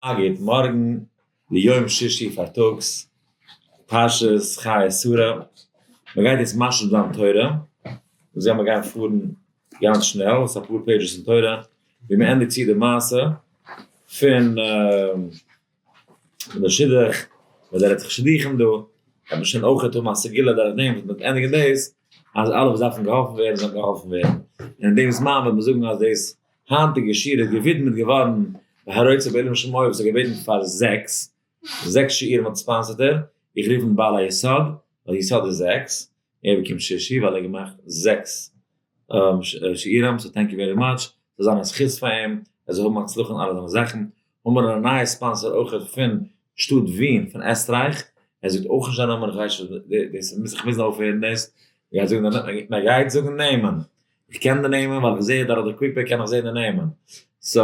א גוט מארגן, ליום שישי פארטאגס, פרשת חיי שרה, מען גייט יעצט משלים זיין תורה, וואס גיימער גיין פארן גאנץ שנעל, עס איז אפאר pages אין תורה, ווי מען ענדיגט צו די מעשה פון די שידוך, וואס ער האט זיך שידוכים דא, וועט מען שוין אויכעט האבן א סגולה דורך דעם וואס מען וועט ענדיגן דאס, אז אלע וואס דארפן געהאלפן ווערן זאלן געהאלפן ווערן, און אין דעם זמן וועט מען זאגן אז דאס היינטיגע שיעור איז געווידמעט געווארן להרוצה בעילום שמו וואס האט געבעטן פאר זעקס, זעקס שיעורים האט ספאנסערט ער, איך רוף אים בעל היסוד, ווייל יסוד איז זעקס, ער באקומט שישי ווייל ער האט געמאכט זעקס שיעורים, so thank you very much, ס'זאל זיין א זכות פאר אים, ער זאל האבן הצלחה אין אלע זיינע זאכן, האבן מיר א נייע sponsor אויכעט פון שטאט ווין פון עסטרייך, ער זאגט אויך נישט זיין נאמען, איך ווייס נישט, דאס מוז איך מוזן אויפהערן דאס, מען גייט זאגן נעמען. איך קען די נעמען ווייל איך זעה דורך די QuickPay קען איך זעהן די נעמען, so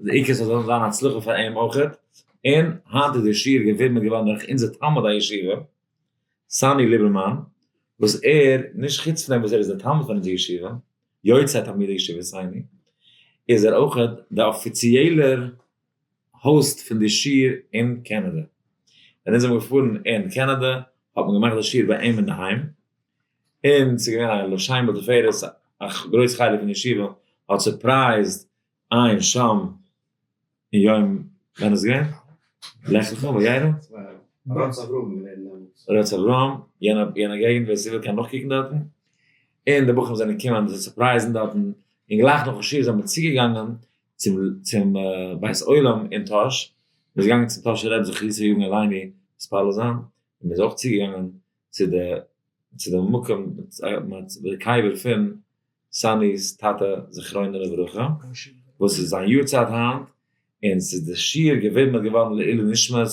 די עיקר ס'זאל זיין הצלחה פאר אים אויכעט, און היינט איז די שיעור געווידמעט געווארן דורך אונזער תלמיד הישיבה סאני ליבערמאן, וואס ער, נישט חוץ פון דעם וואס ער איז דער תלמיד פון אונזער ישיבה, יוצא תלמידי ישיבה סאני, איז ער אויכעט די אפיציעלער host פון די שיעור אין קענעדע. ווען אונז זענען געפארן אין קענעדע האט מען געמאכט די שיעור ביי אים אינדערהיים, און ס'איז געווען א לשם ולתפארת, א גרויס חלק פון ישיבה האט surprised עיין שם אין יום, ווען איז געווען? לך לך וירא? ארץ אברהם איז געווען דעמאלטס. ארץ אברהם, יענע יענע געגנט ווער ס'וויל קען נאכקוקן דארטן, און די בחורים זענען געקומען זיי surprise ן דארטן, און גלייך נאכן שיעור זענען מיר צוגעגאנגען צום צום בית עולם אין טאהש, מ'איז געגאנגען צום טאהשער רבי זכותו יגן עלינו מתפלל זיין, און מ'איז אויך צוגעגאנגען צו די צו די מקום די קבר פון סאני'ס טאטע זכרונו לברכה וואס איז זיין יארצייט היינט, און ס'איז די שיעור געווידמעט געווארן לעילוי נשמת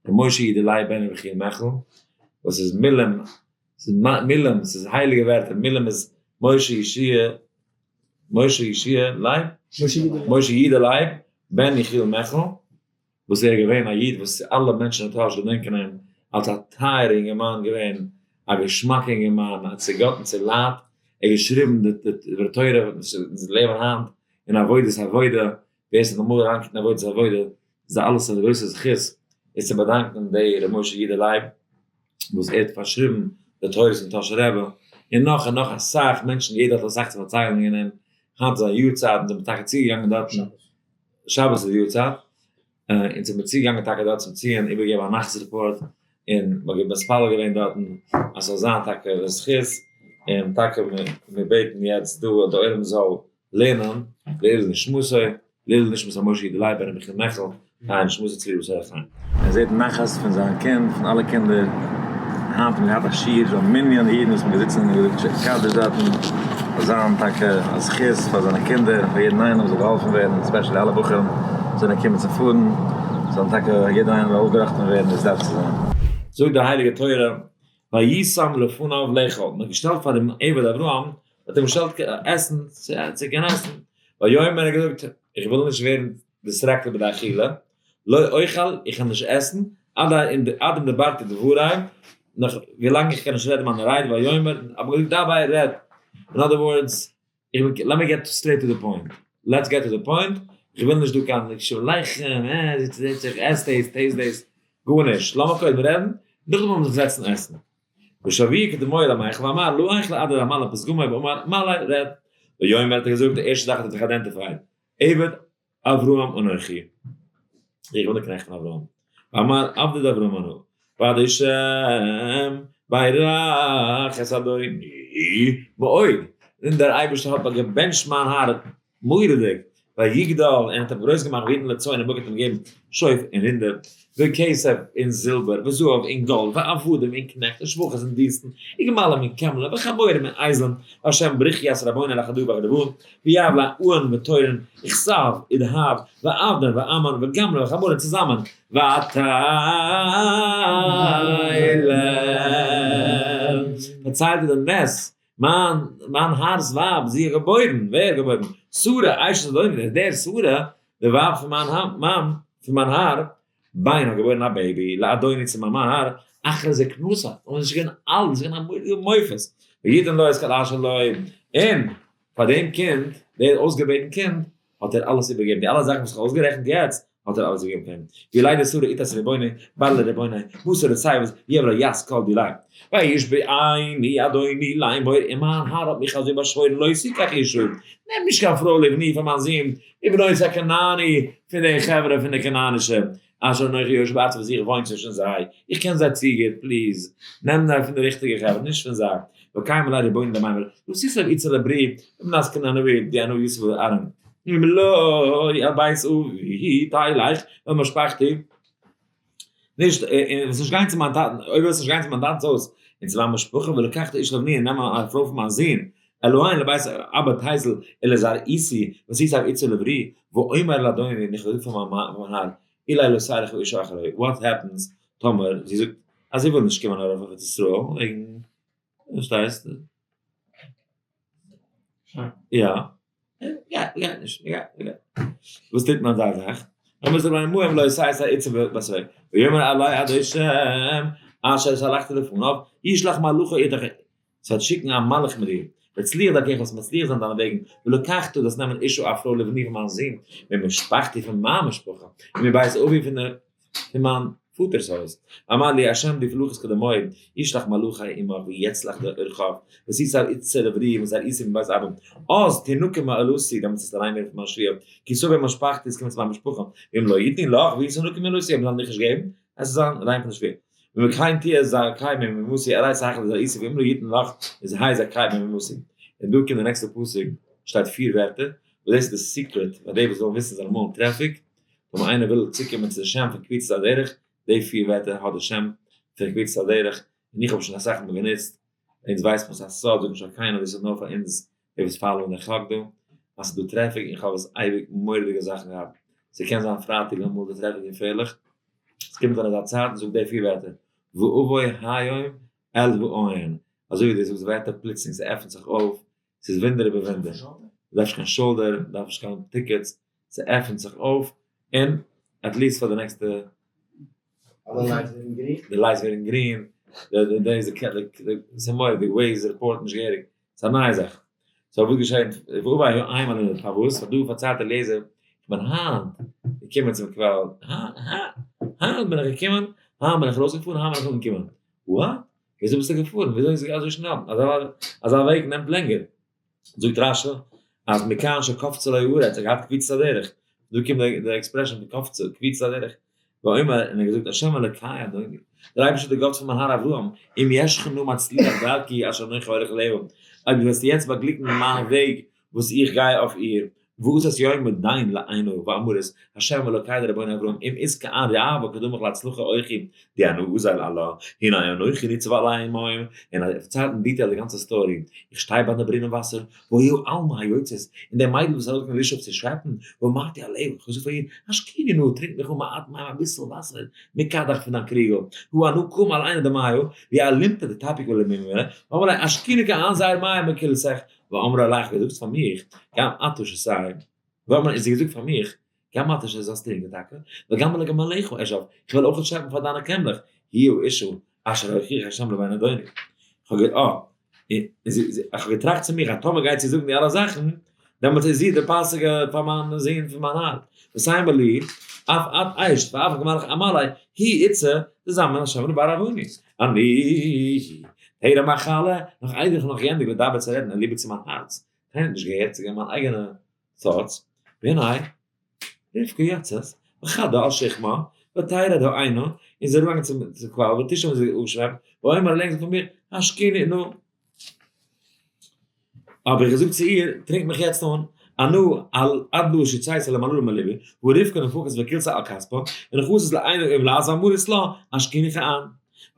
ר' משה יודא לייב בן ר' יחיאל מעכל, וואס איז מילים, ס'איז מילים, ס'איז הייליגע ווערטער, מילים איז משה ישעי', משה ישעי' לייב? משה יודא לייב בן יחיאל מעכל. וואס ער איז געווען א איד וואס אלע מענטשן אין טאהש געדענקען אים אלס א טייערע אינגערמאן געווען א געשמאקע אינגערמאן א צוגאטן צו לייט, ער האט געשריבן די דברי תורה וואס אונז לערנען היינט אין עבודת עבודה, ווער ס'האט אמאל אריינגעקוקט אין עבודת עבודה איז אלעס א גרויסע זכות איז צו באדאנקען די ר' משה יודא לייב וואס ער האט פארשריבן די תורות פון טאהשער רבי, און נאך און נאך אסאך מענטשן יעדער האט אסאך צו פארציילן וועגן אים, היינט איז זיין יארצייט אונז זעמיר טאקע צוגעגאנגען דארטן. שבת איז די יארצייט, אונז זעמיר צוגעגאנגען טאקע דארט צום ציון איבערגעבן א נחת report, און מ'האט מתפלל געווען דארטן אז ס'זאל זיין טאקע לזכות, און טאקע מיר בעטן יעצט דא אז די עולם זאל לערנען לעילוי נשמתו, לעילוי נשמת משה יודא לייב בן רבי יחיאל מעכל, תהא נשמתו צרורה בצרור החיים. ער זעט נחת פון זיין קינד, פון אלע קינדער, היינט האט מען געהאט א שיעור, ס'איז א מנין אידן וואס מ'איז געזיצן און געזאגט קדיש דארטן, זאל זיין טאקע א זכות פאר זיינע קינדער און פאר יעדן איינעם זאל געהאלפן ווערן, especially אלע בחורים וואס זענען געקומען צו פארן, זאלן טאקע יעדער איינער אויפגעראכטן ווערן ווי עס דארף צו זיין. זאגט די הייליגע תורה, וישם לפניו לאכול, מען האט געשטעלט פאר דעם עבד אברהם, מען האט אים געשטעלט עסן, צו קענען עסן, ויאמר ער האט געזאגט, איך וויל נישט ווערן distracted ביי די אכילה, לא אוכל, איך קען נישט עסן, עד עד אם דברתי דברי, נאך ווילאנג איך קען נישט רעדן מיינע רייד, ויאמר, האט מען געזאגט דבר, רעד, אין other words, איך בין, לאמיר get straight to the point, let's get to the point, איך וויל נישט דא קיין שלום עליכם, אה, זי צוזעט זיך, עס דאס, taste דאס, גארנישט, לאמיר קודם רעדן, נאכדעם וועלן מיר זיך זעצן עסן. ושביה כדמוי למיכל ואמר לא אוכל עד אמלא פתגמי ואמר מלא, רעד. ויאמר האט ער געזאגט, די ערשטע זאך האט ער זיך identified, עבד אברהם אנכי, איך בין דער קנעכט פון אברהם, ואמר עבדא דאברהם אנא, והשם ברך את אדוני מאוד, און דער אייבערשטער האט געבענטשט מיין האר מורא'דיג, ויגדל, און האט אים גרויס געמאכט ויתן לצאן און בקר האט אים געגעבן שוף און רינדער, וכסף און זילבער, וזהב און גאלד, ועבדים און קנעכט, ושפחות און דינסטן, וגמלים און קעמלען, וחמורים און אייזלען, והשם ברכו את רבונו לאחדא באחדא ויהב ליה אאן ותורין, וכתב ודהב, ואבנר ואמן וגמלא וחמורין צוזאמען, ותלך פארציילט ער די נס, מיין מיין האר'ס ווייב, זי האט געבוירן, ווער האט געבוירן? שרה אשת אדוני, דער שרה, די ווייב פון מיין מאן, פון מיין האר, בן האט געבוירן א baby, לאדוני צו מיין האר, אחרי זקנתה, און זי איז שוין געווען אלט, זי איז געווען א מורא'דיגע מופת, ויתן לו את כל אשר לו, און פאר דעם קינד, דער אויסגעבעטן קינד, האט ער אלעס איבערגעגעבן, די אלע זאכן וואס איך האב אויסגערעכנט יעצט. האט ער אלעס געגעבן פאר אים. וילדה שרה איתת רבונו, בר לרבונו, בשר לצבת, ויעבר יס כל דיליה. וישבעני אדוני לאמור, און מיין האר האט מיך אזוי באשוואוירן לא תקח אשה, נעם נישט קיין פרוי לבני פאר מיין זון, מבנות הכנעני, פון די חברה פון די כנענישע, אשר אנכי יושב בארצם וואס איך וואוין צווישן זיי, איך קען זיי צו גוט, please, נעם נאר פון די ריכטיגע חברה, נישט פון זיי. וקיים עלי רבונו למימר, לא תשא אצה לברי, מבנות כנעני, די אנא יוסף ארם. אם לא אל בית אבי תלך אל משפחתי. נישט, וועסט נישט גיין צו מיין טאטן, אויב וועסט נישט גיין צו מיין טאטנ'ס הויז, און צו מיין משפחה, ולקחת אשה לבני און נעם א פרוי פון מיין זון, אל האין לבית אבא תיזל ולזרעיתי, ותיסב אצה לברי, ואומר לאדוני, און איך וועל זאגן פאר מיין האר, אולי לא תלך האשה אחרי, what happens טאמער זי זאגט אז זי וויל נישט קומען ארויף אויף ארץ ישראל, וועגן, פארשטייסט? יא. גייט, מ'גייט נישט, מ'גייט, מ'גייט. וואס טוט מען אזא זאך? אמר זיי ביים מוהם לא יסייע סיי איצה בסוי. ויאמר אלי עד השם אשר שלחת לפניו ישלח מלאכו איתך. ס'וועט שיקן א מלאך מיט דיר. והצליח דרכך, וועסט מצליח זיין דיינע וועגן. ולקחת, דאס נעמען אשה א פרוי לבני פון מיין זון, ממשפחתי פון מיין משפחה, ומבית אבי פון מיין פאטער'ס הויז. אמר לי השם בפלוכת קדמוי, ישלח מלאכי עמך ויצלח דרכך, ותשא אצה לברי ומזרעיתי מבית אבא. אז תנקה מאלתי, דעמאלטס איז אריין ווערן פון מיין שבועה, כי תבוא משפחתי, עס קומט צו מיין משפחה, ואם לא יתנו לך, והיית נקי מאלתי, אויב זיי וועלן דיך נישט געבן, עס איז זיין ריין פון די שבועה. וכן תהיה זכאי ממתי, ארי שכל לזרעיתי, ואם לא יתנו לך, איז ה' זכאי ממתי. און דא קומט די נעקסטע פסוק, שטייט פיר ווערטער, וואס דאס איז די secret, פאר די וואס ווילן וויסן זענען אמאל אין traffic, טאמער איינער וויל צוקומען צו די שם פון קפיצת הדרך, די פיר ווערטער האט די שם פון קפיצת הדרך, און איך האב שוין אסאך מאל גענוצט, אונז ווייסט מען ס'איז א סוד, זאג נישט פאר קיינעם, דאס איז נאר פאר אונז די וואס follow ען די חק דא, אז ס'איז דא traffic, איך האב עס אייביג מורא'דיגע זאכן געהאט, ס'קען זיין פרייטאג אמאל די traffic געפערליך, ס'קומט אן אזא צייט און זאג די פיר ווערטער, ואבוא היום אל העין, אזוי ווי דו זאגסט ווערטער פלוצלינג ס'עפנט זיך אויף, ס'איז וואונדער איבער וואונדער, דו דארפסט נישט קיין shoulder, דו דארפסט נישט קיין tickets, ס'עפנט זיך אויף, און at least פאר די נעקסטע. אלע lights ווערן גרין. די lights ווערן גרין, די די די ס'איז מורא'דיג, Waze report נישט געהעריג, ס'איז א נייע זאך. so וואס געשעט, איינמאל פארוואס, פאר דא פארציילט אליעזר, איך בין היינט געקומען צום קוואל, היינט בין איך געקומען, היינט בין איך ארויסגעפארן, היינט בין איך אנגעקומען. what? וויאזוי ביסטו געפארן? וויאזוי איז אזוי שנעל? אזא וועג נעמט לענגער. זאגט רש"י אז מכאן שקפצה לו הארץ, ער האט געהאט קפיצת הדרך, דא קומט די expression פון קפצה, קפיצת הדרך, ואומר, און ער האט געזאגט השם אלקי אדוני, דער אייבערשטער דער גאט פון מיין האר אברהם, אם ישך נא מצליח דרכי אשר אנכי הולך עליה, אויב דו וועסט יעצט באגליקן מיין וועג וואס איך גיי אויף איר, ועשת יום דיין לעינו ואמרת, השם אלוקי דרבנו אברהם, אם אזכה אן רעוא קדמך להצלחה אורחי, די אנא אזל עלה, הנה אנכי ניצב על המים, און ער פארציילט אין detail די גאנצע story, איך שטיי ביי די ברינען וואסער, והיו עלמה היוצאת, און די מיידל וואס איז ארויסגעגאנגען לשאוב צו שעפן, ואמרתי אליה, איך האב געזאגט פאר איר, השקיני נא, טרינק מיך אן מעט מים אביסל וואסער, מקדך פון דיין קריגל, הא אנא קם על עינא דמיא, ואלימתא דתפיק ולמימרא, ואמר לה, השקיני כעין זעיר מים מקילתך, ואמרה לך, געזאגט פאר מיך, גם אתה שתי, ואמרה, און זי געזאגט פאר מיך, גם אתה שתי זאלסט טרינקען טאקע, וגם לגמליך אשאב, איך וועל אויך שעפן פאר דיינע קעמלעך, היא האשה אשר הוכיח השם לבן אדוני. איך האב איך האב געטראכט צו מיך, אז טאמער גייט זי זאגן די אלע זאכן, דעמאלטס איז זי די פאסיגע פאר מיין זון פון מיין הארץ. ותאמר לי, אף את אשת ואף גמלך אמלא, היא אצה תזמן השם לבר אבוני. אני, טרם אכלה, נאך איידער איך האב נאך געענדיגט לדבר צו רעדן אל לבי צו מיין הארץ. קיינער האט נישט געהערט, ס'איז געווען מיין אייגענע thoughts. והנה, רבקה יצאת, וחדה על שכמה, ותרד העינה, און זי איז אראפגעגאנגען צום קוואל, ותשאב און זי האט אפגעשלעפט, ואומר אליה זאגט פאר מיר, השקיני נא. האב איך געזאגט צו איר, טרינק מיך יעצט אן, אנא על עד לא שיצאתי למעלה מלבי, ורבקה נפחת וקילצה על כספה, ונכנסת לעינו ומלאת ואמרת לה, השקיני כען.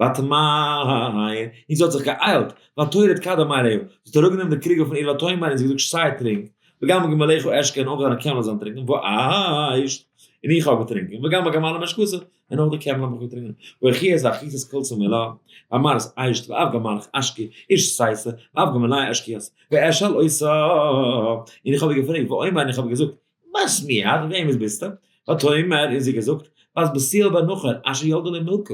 ותמהר, און זי האט זיך געאיילט, ותורד כדה מעליה, זי האט אראפגענומען די קריגל פון איר ותאמר און זי האט געזאגט שתה טרינק, וגם גמליך אשקה און אויך דיינע קעמלעך זאלן טרינקען, ואשת, און איך האב געטרינקען, וגם הגמלים משקתה, און אויך די קעמלעך האבן געטרינקען, והוכיח ואחיתת קלצה מלה, ואמרת אשת ואף גמלך אשקי, איש שתה, ואף גמלי אשקיית, ואשאל אותה, און איך האב איר געפרעגט, ואומר און איך האב געזאגט, בת מי את, וועמענס ביסטו? ותאמר, און זי געזאגט, בת בתואל בן נחור, אשר ילדה לו מלכה.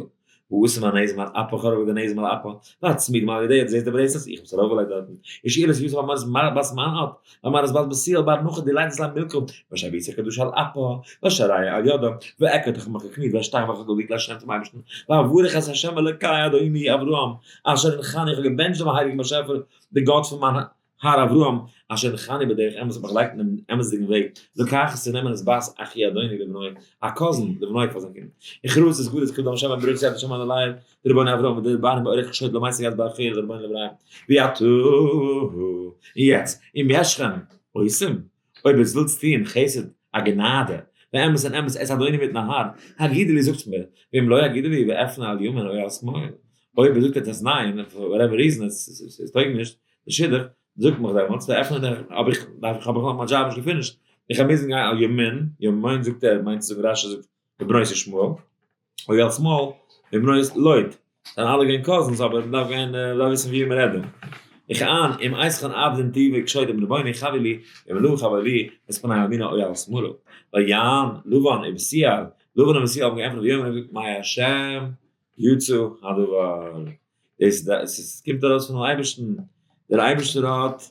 ואשים הנזם על אפה, איך האב אראפגעלייגט די נזם על אפה, והצמידים על ידיה, דו זעסט די bracelets, איך האב עס ארויפגעלייגט דארטן, ושאלת יוסף המרת בת מן את, והמרת בת בתואל בר נחור די לייטערס ליים מילכה, ואשר קדוש על אפה, ואשר על ידה, ואכרע איך האב מיך געקניט, ואשתחוה איך האב געליבט לה' צום אייבערשטן, ואברך את ה' אלוקי אדוני אברהם, אשר הנחני איך האב געבענטשט דעם הייליגן באשעפער, די גאט פון מיין האר אברהם, אשר הנחני בדרך אמת האט מיך געלייגט אינעם אמת'דיגן וועג, לקחת צו נעמען את בת אחי אדוני לבנו, א cousin לבנו פאר זיין קינד. וכרתי את גלעד כבוד השם ברוך יד השם עלי דרבנו אברהם ודרבנו באורך קשוט למעשה יד באחי דרבנו אברהם ועתה און יעצט אם ישכם עושים אויב עטס ווילטס טוהן חסד א גענאדע ואמת און אמת את אדוני מיטן האר הגידו לי זאגטס מיר ואם לא הגידו לי ואפנה אל ימין או אל שמאל אויב זאגט עטס ניין for whatever reason עס טויג נישט די שידוך זאגט מיך דעמאלטס ואפנה דער האב איך דארף איך האב איך נאך מיין דזשאב נישט געפינישט איך האב מוזן גיין אל ימין ימין זאגט ער מיינט צו זאגן רשי זאגט לבנות ישמעאל או אל שמאל לבנות לוט זענען אלע געווען cousins אבער מען דארף גיין מען דארף וויסן ווי מען רעדט דא. איך אן אם אייז כאן עבדין טיבי קשוידים רבוני חבי לי אם לא חבי לי את פני אבינה או אל שמאלו. ויען לבן ובתואל לבן און בתואל האבן געענטפערט ויאמר געזאגט מהשם יצא הדבר. דאס דאס קומט ארויס פונעם אייבערשטן, דער אייבערשטער האט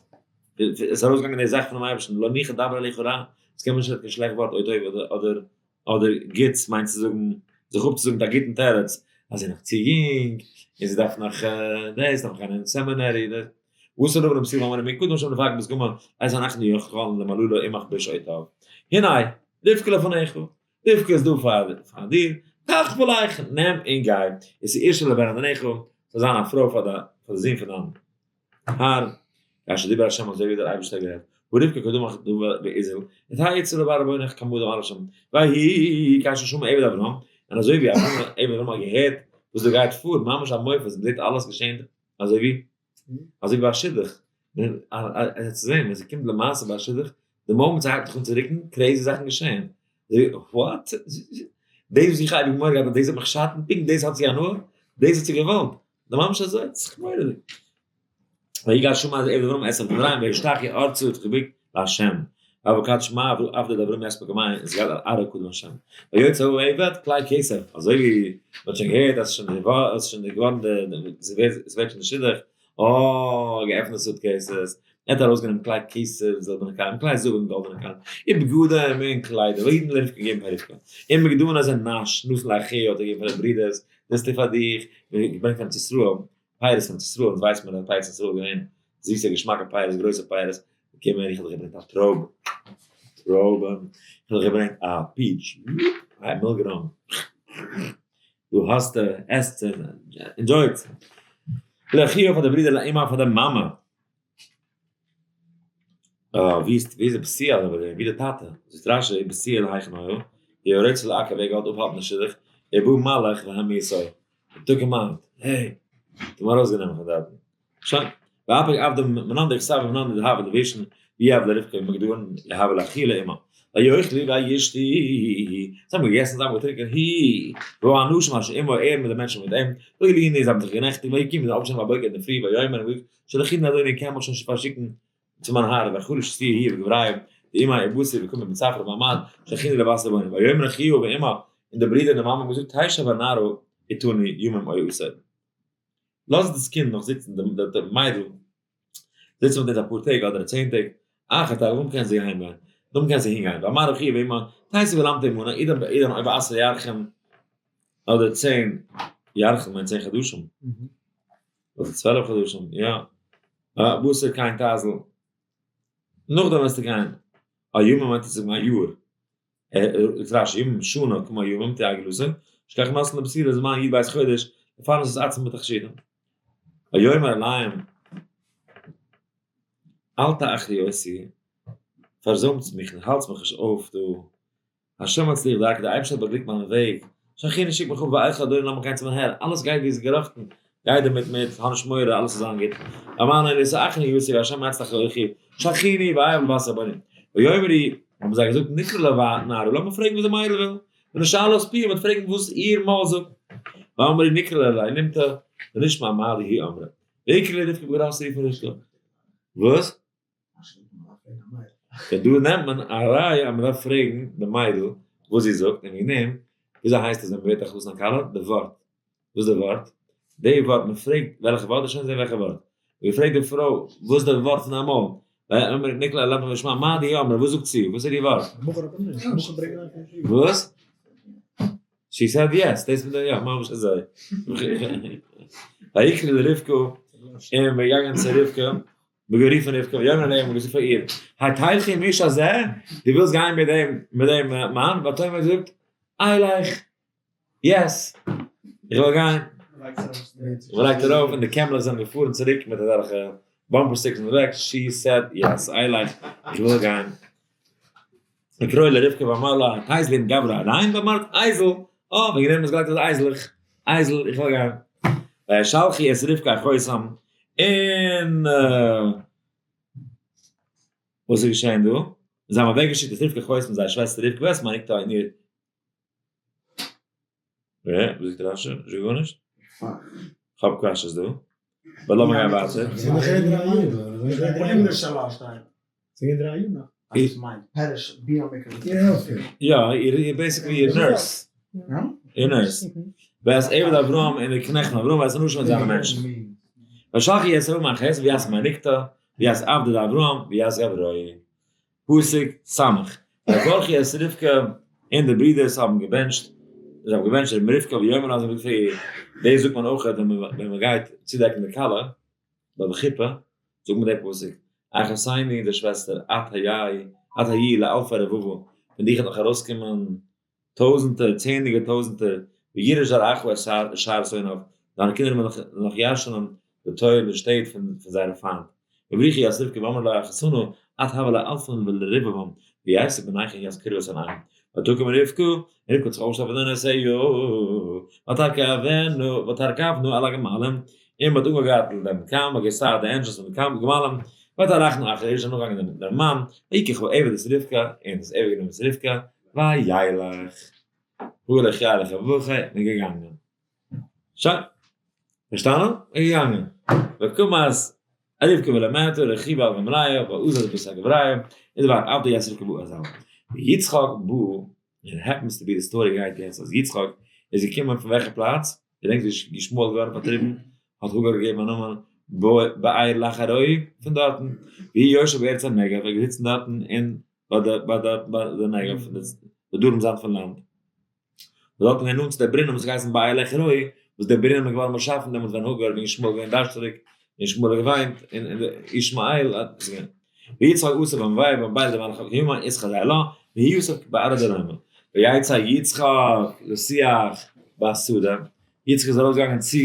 עס איז ארויסגעגאנגען די זאך פונעם אייבערשטן, לא ניחא דבר אליך רע, עס קען מען נישט רעדן קיין שלעכט ווארט או טוב אדער אדער גוטס מיינט צו זאגן זיך אפצוזאגן מיט א גוטן תירוץ אז זי איז נאך צו יונג און זי דארף נאך דאס דארף גיין אין seminary דאס וואס איז לבן ובתואל ואמרו מקדם השם לפניך בסגמא אז אנחנו יכולין למללא עמך בשעותיו הנה רבקה לפניך רבקה איז דא פאר דיר קח ולך נעם און גיי עס איז אשה לבן אדוניך זאל זיין א פרוי פאר די זון פון דיין האר, כאשר דיבר השם אזוי ווי דער אייבערשטער האט גערעדט, ורבקה קדמך דבר באזל, ותהא אצל לבן רבונך כמדם על השם, ויהי כאשר שמע עבד אברהם, און אזוי ווי אברהם עבד אברהם האט געהערט וואס דא גייט פאר, ממש א מופת, מען זעט אלעס געשען אזוי ווי אזוי ווי ביי א שידוך, עס צו זען ווען ס'קומט למעשה ביי א שידוך, די moment ס'הייבט זיך אן צו רוקן, crazy זאכן געשען, what? דאס וואס איך האב אייביג מורא געהאט אז דאס וועט מיך שאטן, פונקט דאס האט זי הנאה, דאס האט זי געוואלט, די ממש אזוי? ס'איז מורא'דיג. ויגש שמע עבד אברהם את הדברים וישתחו ארצה האט זיך געבוקט להשם. ויבא קדש מה עבד אברהם יספק המים און ס'גייט על ארעא קדם השם. ויוצא העבד כלי כסף אזוי ווי מ'האט שוין געהערט אז ס'איז שוין געווארן די ס'ווערט שוין די שידוך, אה געעפנט די suitcases, ער האט ארויסגענומען כלי כסף זילבערנע כלים, כלי זהב און גאלדענע כלים, ובגדים און קליידער, ויתן לרבקה געגעבן פאר רבקה, ומגדנות און נאש, נתן לאחיה האט ער געגעבן פאר די ברידערס, דאס טו פאר דיך, געברענגט פון ארץ ישראל, פירות פון ארץ ישראל, אונז ווייסט מען אז פירות אין ישראל איז געווען זיסע געשמאקע פירות, גרויסע פירות, קום הער איך האב דיך געברענגט א טרויב, טרויבן, איך האב דיך געברענגט א peach, א מילגרוים, דא האסטו, עסט, enjoy it, לאחיה פאר די ברידער לאמה פאר די מאמע. ווי איז ווי איז בתואל אבער ווי די טאטע? זאגט רשי בתואל היכן היה? היה רוצה לעכב ער געוואלט אפהאלטן די שידוך, ובא מלאך והמיתו, took him out, העי, האט אים ארויסגענומען פון דארטן, שוין, ואפיק עבדא מנן דכתב ומנן דהוה לבשין ויהב לרבקה ומגדרן יהב לאחיה לאמה, ויאכלו וישתו, זיי האבן געגעסן זיי האבן געטרינקען, הוא והאנשים אשר עמו ער מיט די מענטשן מיט אים, וילינו זיי האבן זיך גענעכטיגט, ויקומו זיי אויפגעשטאנען בבוקר אינדערפרי ויאמר און געזאגט שלחיני אדוני קען מיך שוין פארשיקן צו מיין האר ויחלש שתי הוא וגבריא דאמא ובתי וקמי בצפרא במעמד שלחיני לבת רבונו ויאמר אחיה ואמה און די ברידער און די מאמע האבן געזאגט תשב הנערה אתנו ימים או עשר לאז דאס קינד נאך זיצן די מיידל זיצן מיט אונז אפאר טעג אדער 10 טעג אחר תלך דאן קען זי אהיים גיין דאן קען זי הינגיין ואמר אחיה ואמה תיתו ולמדו עמנה אידן באידן אויב עשר ירחים אדער 10 ירחים מיינט 10 חדשים אדער 12 חדשים יא בתר כן תזיל נאכדעם וועסטו גיין א ימים מיינט עס זאגן א יאר זאגט רשי ימים שנה כמו ימים תהא עגלתו שכך נותנין לבתולה זמן י"ב חודש לפרנס את עצמה בתכשיטים ויאמר אליהם אל תאחרו אותי פארזוימטס מיך נישט האלטס מיך נישט אויף דא השם הצליח דרכי, דער אייבערשטער האט באגליקט מיין וועג, שלחני שיק מיך אפ ואלכה אל אדוני לאמיך גיין צו מיין הער, אלעס גייט ווי עס איז געראכטן, גיי דערמיט מיט, האב נישט מורא, אלעס וועט זיין גוט, וימענו לא תאחרני אותי והשם יצלח אורחי, שלחני ואעבור לבת רבוני, ויאמרו, האבן זיי געזאגט נקרא לנערה, לאמיר פרעגן וואס די מיידל וויל, ונשאלה את פיה, מ'וועט פרעגן וואס איר מויל זאגט, ואמרו נקרא לה לאינימתא, ונשמע מה היא אמרה, ויקראו לרבקה בגרף רופן רבקה, וואס? און דא נעמט מען א ראיה אז מען דארף פרעגן די מיידל וואס זי זאגט, און וועגן דעם, וויאזוי הייסט עס ווען מען ווערט א חתן כלה? די ווארט. וואס איז די ווארט? די ווארט, מען פרעגט וועלכע ווארט, שוין זען וועלכע ווארט. מען פרעגט די פרוי, וואס איז די ווארט פון דיין מויל? ויאמר נקלה אל לבן ושמע, מה די אמרה, וואס זאגט זי? וואס איז די ווארט? וואס? She said yes, דאס מיט די יא, ממש אזוי. ויקרא לרבקה, און מ'איז געגאנגען צו רבקה, מ'האט גערופן רבקה, ויאמר אליה, מ'האט געזאגט פאר איר, התלכי עם האיש הזה, דו ווילסט גיין מיט דעם, מיט דעם מאן? ותאמר האט געזאגט, אלך, yes, איך וויל גיין. מ'לייגט ארויף און די קעמלעך זענען געפארן צוריק מיט אזעלכע bumper stickers אין די back, she said yes, אלך, איך וויל גיין. ויקראו לרבקה ואמר לה, התזלי עם גברא הדין, ואמרת איזל, אה, וועגן דעם איז געלייגט אויף די אייזלעך, אייזל, איך וויל גיין. וישלחו את רבקה אחותם, און וואס איז געשען דא? זיי האבן אוועקגעשיקט את רבקה אחותם, זייער שוועסטער רבקה, ואת מניקתה און איר וואס זאגט רשי? נישט גארנישט? כ'האב קשיות דא. But לאמיר גיין ווייטער. יא, איר basically איר nurse. איר nurse. ואת עבד אברהם און די קנעכט פון אברהם ואת אנשיו און זיינע מענטשן. וישלחו את אברהם אחותם ואת מניקתו ואת עבדא דאברהם ואת גברא. פסוק ס'. ויברכו את רבקה און די ברידערס האבן געבענטשט, זיי האבן געבענטשט רבי רבקה ויאמרו לה, זיי האבן געזאגט פאר איר, דאס זאגט מען אויך ווען מען גייט צודעקן די כלה ביי די חופה, זאגט מען די פסוק, אחותנו די שוועסטער, את היי, את היי לאלפי רבבה, פון דיך וועט נאך ארויסקומען טויזנטער, צענדליגער טויזנטער, וירש זרעך את שער שונאיו, דיינע קינדער וועלן נאך ירש'נען די טויער די שטעט פון זייערע פיינט. וברכו את רבקה ואמרו לה אחותנו את הוה לאלפים ולרבבם, ויתבו בניכם יזכרו את עיניהם. ותקם רבקה, און רבקה האט זיך אויפגעשטעלט ותענה ותרכבנה ותרכבנה על הגמלים, און מען האט אנגעגארטלט דעם קאם, וגסה די engines פון די גמלים, ותלכנה אחר האיש, נאכגעגאנגען דעם מאן, ויקח העבד את רבקה, און דאס עבד גענומען את רבקה, וילך. הלך ילך ובכה, און געגאנגען. שוין. פארשטאנען? און געגאנגען. וקמת רבקה מלמטה רכיבה על גמליה ואזל בתר גבריה, און די ווייב עבדה את רבקה ואזל. ויצחק בא, און happens to be די story גייט יעצט אז יצחק איז געקומען פון וועלכע פלאץ? געדענקסט ווי ישמעאל איז געווארן פארטריבן? האט הגר געגעבן א נאמען באר לחי רואי פון דארטן. והוא יושב בארץ הנגב, ער איז געזיצן דארטן אין ביי די ביי די ביי די נגב, די דרום זייט פון לאנד. און דארט איז געווען נאנט צו דער ברונעם וואס האט געהייסן באר לחי רואי, וואס דער ברונעם איז געווארן באשאפן דעמאלטס ווען הגר ווען ישמעאל איז געווען דארשטעריג, און ישמעאל האט געוויינט, און ישמעאל האט עס געווען. ויצחק יסף במבאר במבאר דמלך יומן ישחק זיי לה, והוא יסף בארעא דרומא. ויצא יצחק לשיח בשדה, יצחק איז ארויסגעגאנגען צו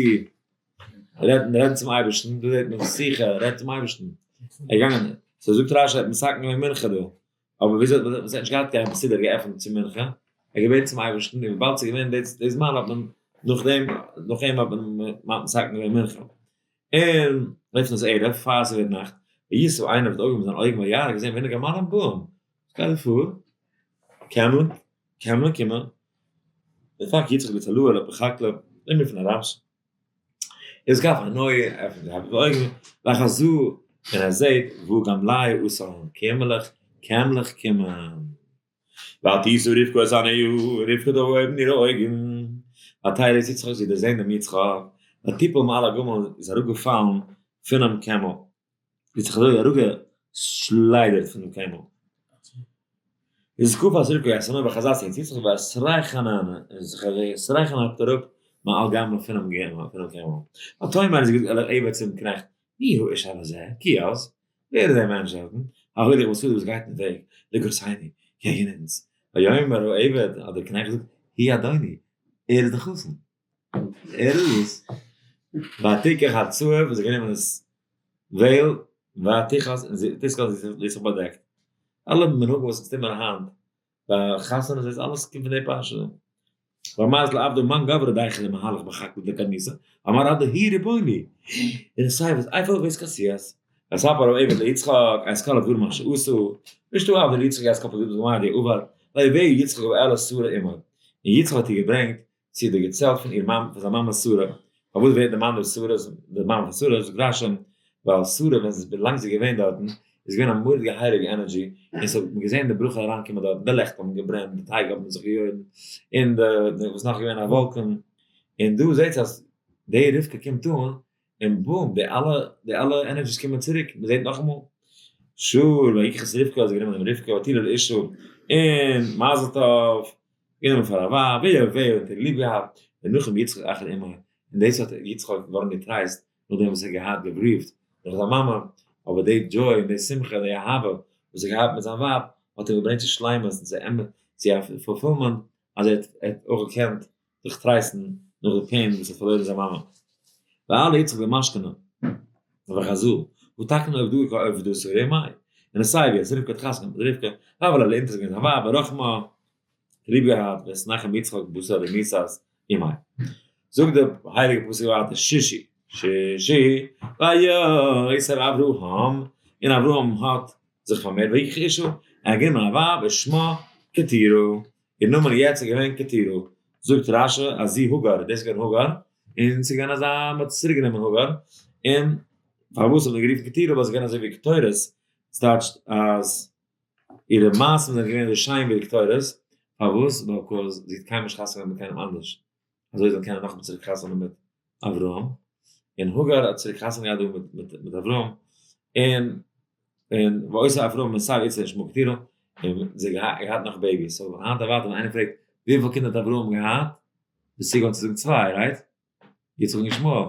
רעדן רעדן צום אייבערשטן, דא זעט מען שיחה, רעדט צום אייבערשטן, ער איז געגאנגען, so זאגט רשי ער האט מתקן געווען מנחה דא, אבער וויאזוי האט מען עס נישט געהאט קיין סידור געעפנט צו מנחה, ער האט געבעטן צום אייבערשטן, און וויבאלד ס'איז געווען די זמן האט מען נאכדעם נאך אים האט מען מתקן געווען מנחה, און לפנות ערב פאר ס'ווערט נאכט, וישא עיניו האט אויפגעהויבן זיינע אויגן וירא געזען והנה גמלים באים, וואס גייט דא פאר? קעמלען קעמלען קומען, ופק יצחק בצלאל בחקלא, נעם מיר פון אראש, איז גאף א נוי, עפענט די אויגן, ויחזו, און ער זעט והא גמלי אתאן, קעמלעך, קעמלעך קומען. ותשא רבקה את עיניה, רבקה האט אויפגעהויבן אירע אויגן, ותרא את יצחק, זי האט דערזען דעם יצחק, ותפול מעל הגמל, איז אראפגעפאלן פונעם קעמל. זי האט זיך אזוי אראפגעשליידערט פונעם קעמל. איז קפץ רבקה את עיניה וחזתה את יצחק ותרך עננה, און זיך אזוי ותרך עננה האט אראפ מעל גמלה פונעם קעמל. ותאמר זי געזאגט אל העבד צום קנעכט, מי האיש הזה, כי עז, ווער איז דער מענטש דארטן, ההולך בשדה וואס גייט אין וועג, לקראתנו, קעגן אונז. ויאמר העבד, האט דער קנעכט געזאגט, הוא אדוני, ער איז דער חתן. ער איז עס. ותקח הצעיף, זי האט גענומען דאס veil, ותכס, און זי תתכס, זי האט זיך באדעקט. אלע מנהגים וואס אונז טוהן מיר היינט ביי חתונות דאס אלעס קומט פון די פרשה. ואמרת לעבדו מאן גברא דייכא דמהלך בחקלא דקדמותא, אמר עבדו הוא רבוני, און סיי וואס איפה ויתכסי. ויספר העבד ליצחק את כל הדברים אשר עשה, וישתא עבדו ליצחק את כל פקודתו די עבר, ויביאה יצחק באהלה שרה אמו, און יצחק האט איר געברענגט צו די געצעלט פון איר מאמע, פון זיין מאמע שרה. פארוואס ווערט דערמאנט דא שרה, די מאמע פון שרה, זאגט רשי, ווייל שרה ווען זי איז ווילאנג זי איז געווען דארטן, איז געווען א מורא'דיגע הייליגע energy, און ס'האט מען געזען די ברכה אריינקומען דארטן, די לעכט האבן געברענט, די טייג האבן זיך געיוירן, און די וואס נאך געווען א וואלקן, און דא זעהט אז די רבקה קומט אן, און boom, די אלע, די אלע energies קומען צוריק, מען זעהט נאכאמאל, שור, ויקח את רבקה, האט זי גענומען דעם רבקה, ותהי לו לאשה, און מזל טוב, גענומען פאר א ווייב, ויאהבה, האט איר ליב געהאט, וינחם יצחק אחר אמו, און דאס האט יצחק געווארן געטרייסט, נאכדעם וואס ער האט געהאט גע grieve ט נאך זיין מאמע, אבער די joy און די שמחה און די אהבה וואס ער האט געהאט מיט זיין ווייב, האט אים געברענגט צו שלימות און צו אמת, צו א fulfillment, אז ער האט אויך געקענט זיך טרייסטן נאך די pain וואס ער האט פארלוירן זיין מאמע. ואהלה יצחק במשכנו וחזו, ותקן עבדו כעבדו שרי מאי, און עס סיי ווי אז רבקה האט חתונה מיט רבקה, אבל אל אונטער זיין ווייב ברחמה, ליב געהאט, ויתנחם יצחק בתר מיתת אמו. זאגט דער הייליגער פסוק ווייטער, שישי, שישי, ויוסף אברהם, און אברהם האט זיך פארמערט, ויקח אשה, ער האט גענומען א ווייב, ושמה קטורה, איר נאמען יעצט איז געווען קטורה. זאגט רש"י אז זי הגר, דאס איז געווען הגר, און ס'איז געווען אזא, מ'האט צוריק גענומען הגר, און פארוואס האט מען גערופן קטורה, ווייל ס'איז געווען אזוי ווי קטורת, ס'טייטשט אז אירע מעשים זענען געווען אזוי שיין ווי די קטורת, פארוואס? because זי האט קיינמאל נישט חתונה געהאט מיט קיינעם אנדערש, אזוי זאל קענען נאכאמאל צוריק חתונה מיט אברהם, און הגר האט צוריק חתונה געהאט דא מיט מיט אברהם, און און ויוסף אברהם מסב יצחק שמה קטורה, און זי האט געהאט נאך babies, so היינט אוודאי ווען איינער פרעגט וויפיל קינדער האט אברהם געהאט, ביסטו געווארן צו זאגן צוויי, right? יצחק און ישמעאל,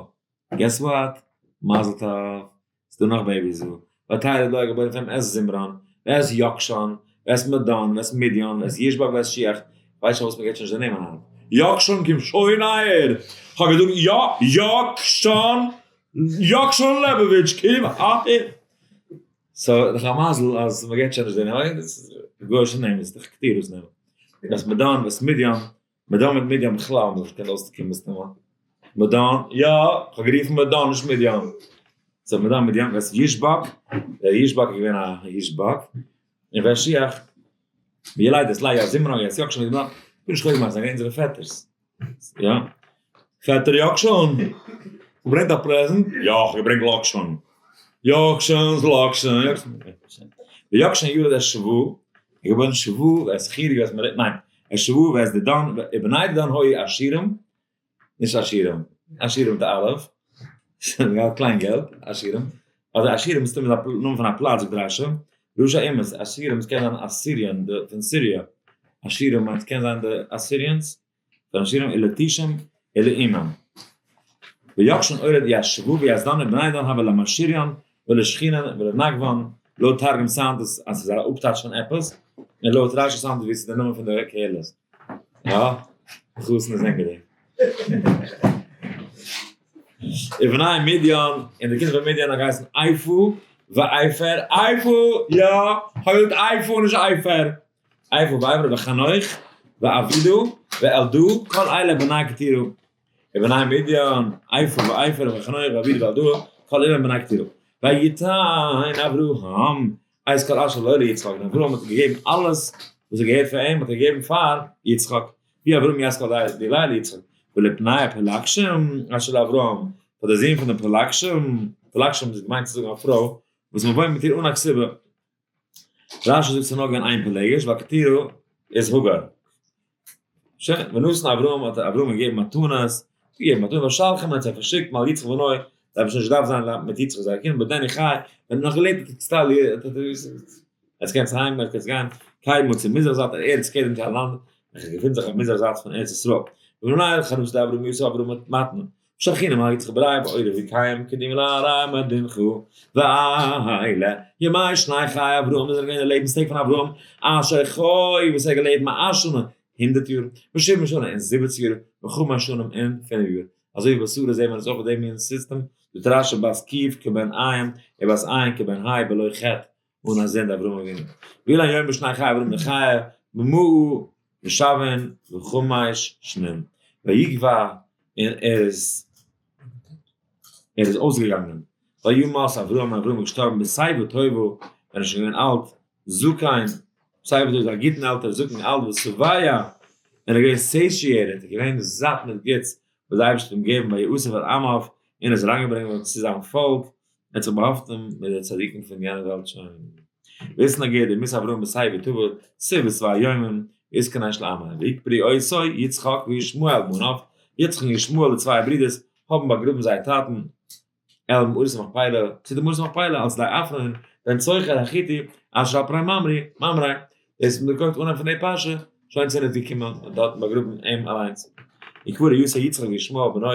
guess what? מזל טוב, ס'דא נאך babies דא, ותלד לו געבוירן פון אים את זמרן, ואת יקשן, ואת מדן, ואת מדין, ואת ישבק ואת שוח, כ'ווייס שוין וואס מ'געט שוין נישט די נעמען היינט. יקשן קום שוין אהער! כ'האב געזאגט יא יקשן! יקשן לעבאוויטש קום אהער! so נאך א מזל אז מ'געט שוין נישט די נעמען, דאס איז גוי'אישע נעמען, ס'איז דאך קטירה'ס נעמען. ואת מדן ואת מדין, מדן מיט מדין בכלל האבן זיך נישט געקענט אויסקומען מסתמא. מדן, יא, כ'האב גערופן מדן נישט מדין. so מדן מדין ואת ישבק, דער ישבק איז געווען א ישבק, און ואת שוח, וילד את לאה זמרן ואת יקשן ואת מדן, כ'בין נישט חוזק מאכן, זיי זענען געווען אונזערע פעטערס. יא. פעטער יקשן, געברענגט א present? יא, כ'האב געברענגט לאקשן. יקשן'ס לאקשן. ויקשן ילד את שבא, איז געבוירן שבא ואת חירי ואת מרא, ניין, את שבא ואת דדן, ובני דדן היו עשירים, נישט עשירים, עשירים מיט א אלף, זיי האבן געהאט קליין געלט, עשירים, אדער עשירים מסתמא איז א נאמען פון א פלאץ זאגט רש"י, ראשי אומות, עשירים עס קען זיין Assyrian פון סיריע, עשירים מיינט קען זיין די Assyrians, פון עשירים ולטושים ולאומים. ויקשן הוליד את שבא ואת דדן ובני דדן הוו למשריין ולשכונין ולנגוון, לויט תרגום sound עס אז ס'איז א אפטייטש פון עפעס, און לויט רש"י sound עס ווי ס'איז די נאמען פון די קהילות. יא, חתן איז הענגעדיג. ובני מדין, און די קינדער פון מדין האבן געהייסן עיפה ועפר, עיפה, יא, כ'האב געזאגט עיפה נישט עפר, עיפה ועפר וחנוך ואבידע ואלדעה, כל אלה בני קטורה, ובני מדין, עיפה ועפר וחנוך ואבידע ואלדעה, כל אלה בני קטורה. ויתן אברהם את כל אשר לו ליצחק, און אברהם האט געגעבן אלעס וואס ער געהערט פאר אים האט ער געגעבן פאר יצחק, ויהי אברהם את כל דיליה ליצחק, ולבני הפלגשים אשר לאברהם, פאר די זון פון די פלגשים, פלגשים איז געמיינט צו זאגן א פרוי וואס מען וואוינט מיט איר אן א כתובה, רש"י זאגט ס'איז נאר געווען איין פלגש, ווייל קטורה איז הגר. שוין, ונתן אברהם האט אברהם געגעבן מתנות, געגעבן מתנות, וישלחם האט זיי פארשיקט מעל יצחק בנו, זיי האבן שוין נישט געדארפט זיין מיט יצחק זייער קינד, בעודנו חי, ווען ער נאך געלעבט האט ער עס קענסט אהיים גיין, קענסט גיין קדמה צו מזרח זייט ארץ קדם צו א לאנד וועלכע געפינט זיך אויף מזרח זייט פון ארץ ישראל. ובני חנוס לאברהם יצא אברהם מיט מתנה. שכינה מעל יצחק בריה באוירא ויקיים קדימה להרי מדינך ואלה ימי שני חיי אברהם איז געווען די לעבנס טעג פון אברהם אשר חי וואס ער האט געלעבט מאה שנה הונדערט יאר ושבעים שנה און זיבעציג יאר וחמש שנים און פינף יאר אזוי ווי ביי שרה זעהט מען עס אויך ביי די מין סיסטעם זאגט רש"י בת קוף כבן עין ובת עין כבן ה' בלא חטא אן א זינד אברהם אבינו. ואילן יום בשני חיי אברהם דחיי במאה ושבעין וחמש שנים ויגוע און ער איז ער איז אויסגעגאנגען וימת אברהם און אברהם איז געשטארבן בשיבה טובה ווען ער איז שוין געווען אלט זקן שיבה טובה איז א גוטן עלטער זקן אלט ושבע און ער איז געווען satiated ער איז געווען זאט מיט גוטס וואס דער אייבערשטער האט אים געגעבן ויאסף אל עמיו און ער איז אריינגעברענגט געווארן צו זיין פאלק, ער האט זיך באהאפטן מיט די צדיקים פון יענער וועלט שוין. ויתנגד ומת אברהם בשיבה טובה שבע שבע ימים ויתקן אש לעמו ויקברו אותו יצחק וישמעאל בניו. יצחק און ישמעאל די צוויי ברידערס האבן באגראבן זייער טאטן אל מערת המכפלה, צו די מערת המכפלה על שדה עפרון בן צוחר החתי אשר על פני ממרא, ממרא, דאס האט מען געקויפט אנהייב פון די פרשה, שוין צו איז געקומען און דארטן באגראבן אים אליינס. וקבור יוסף יצחק וישמעאל בנו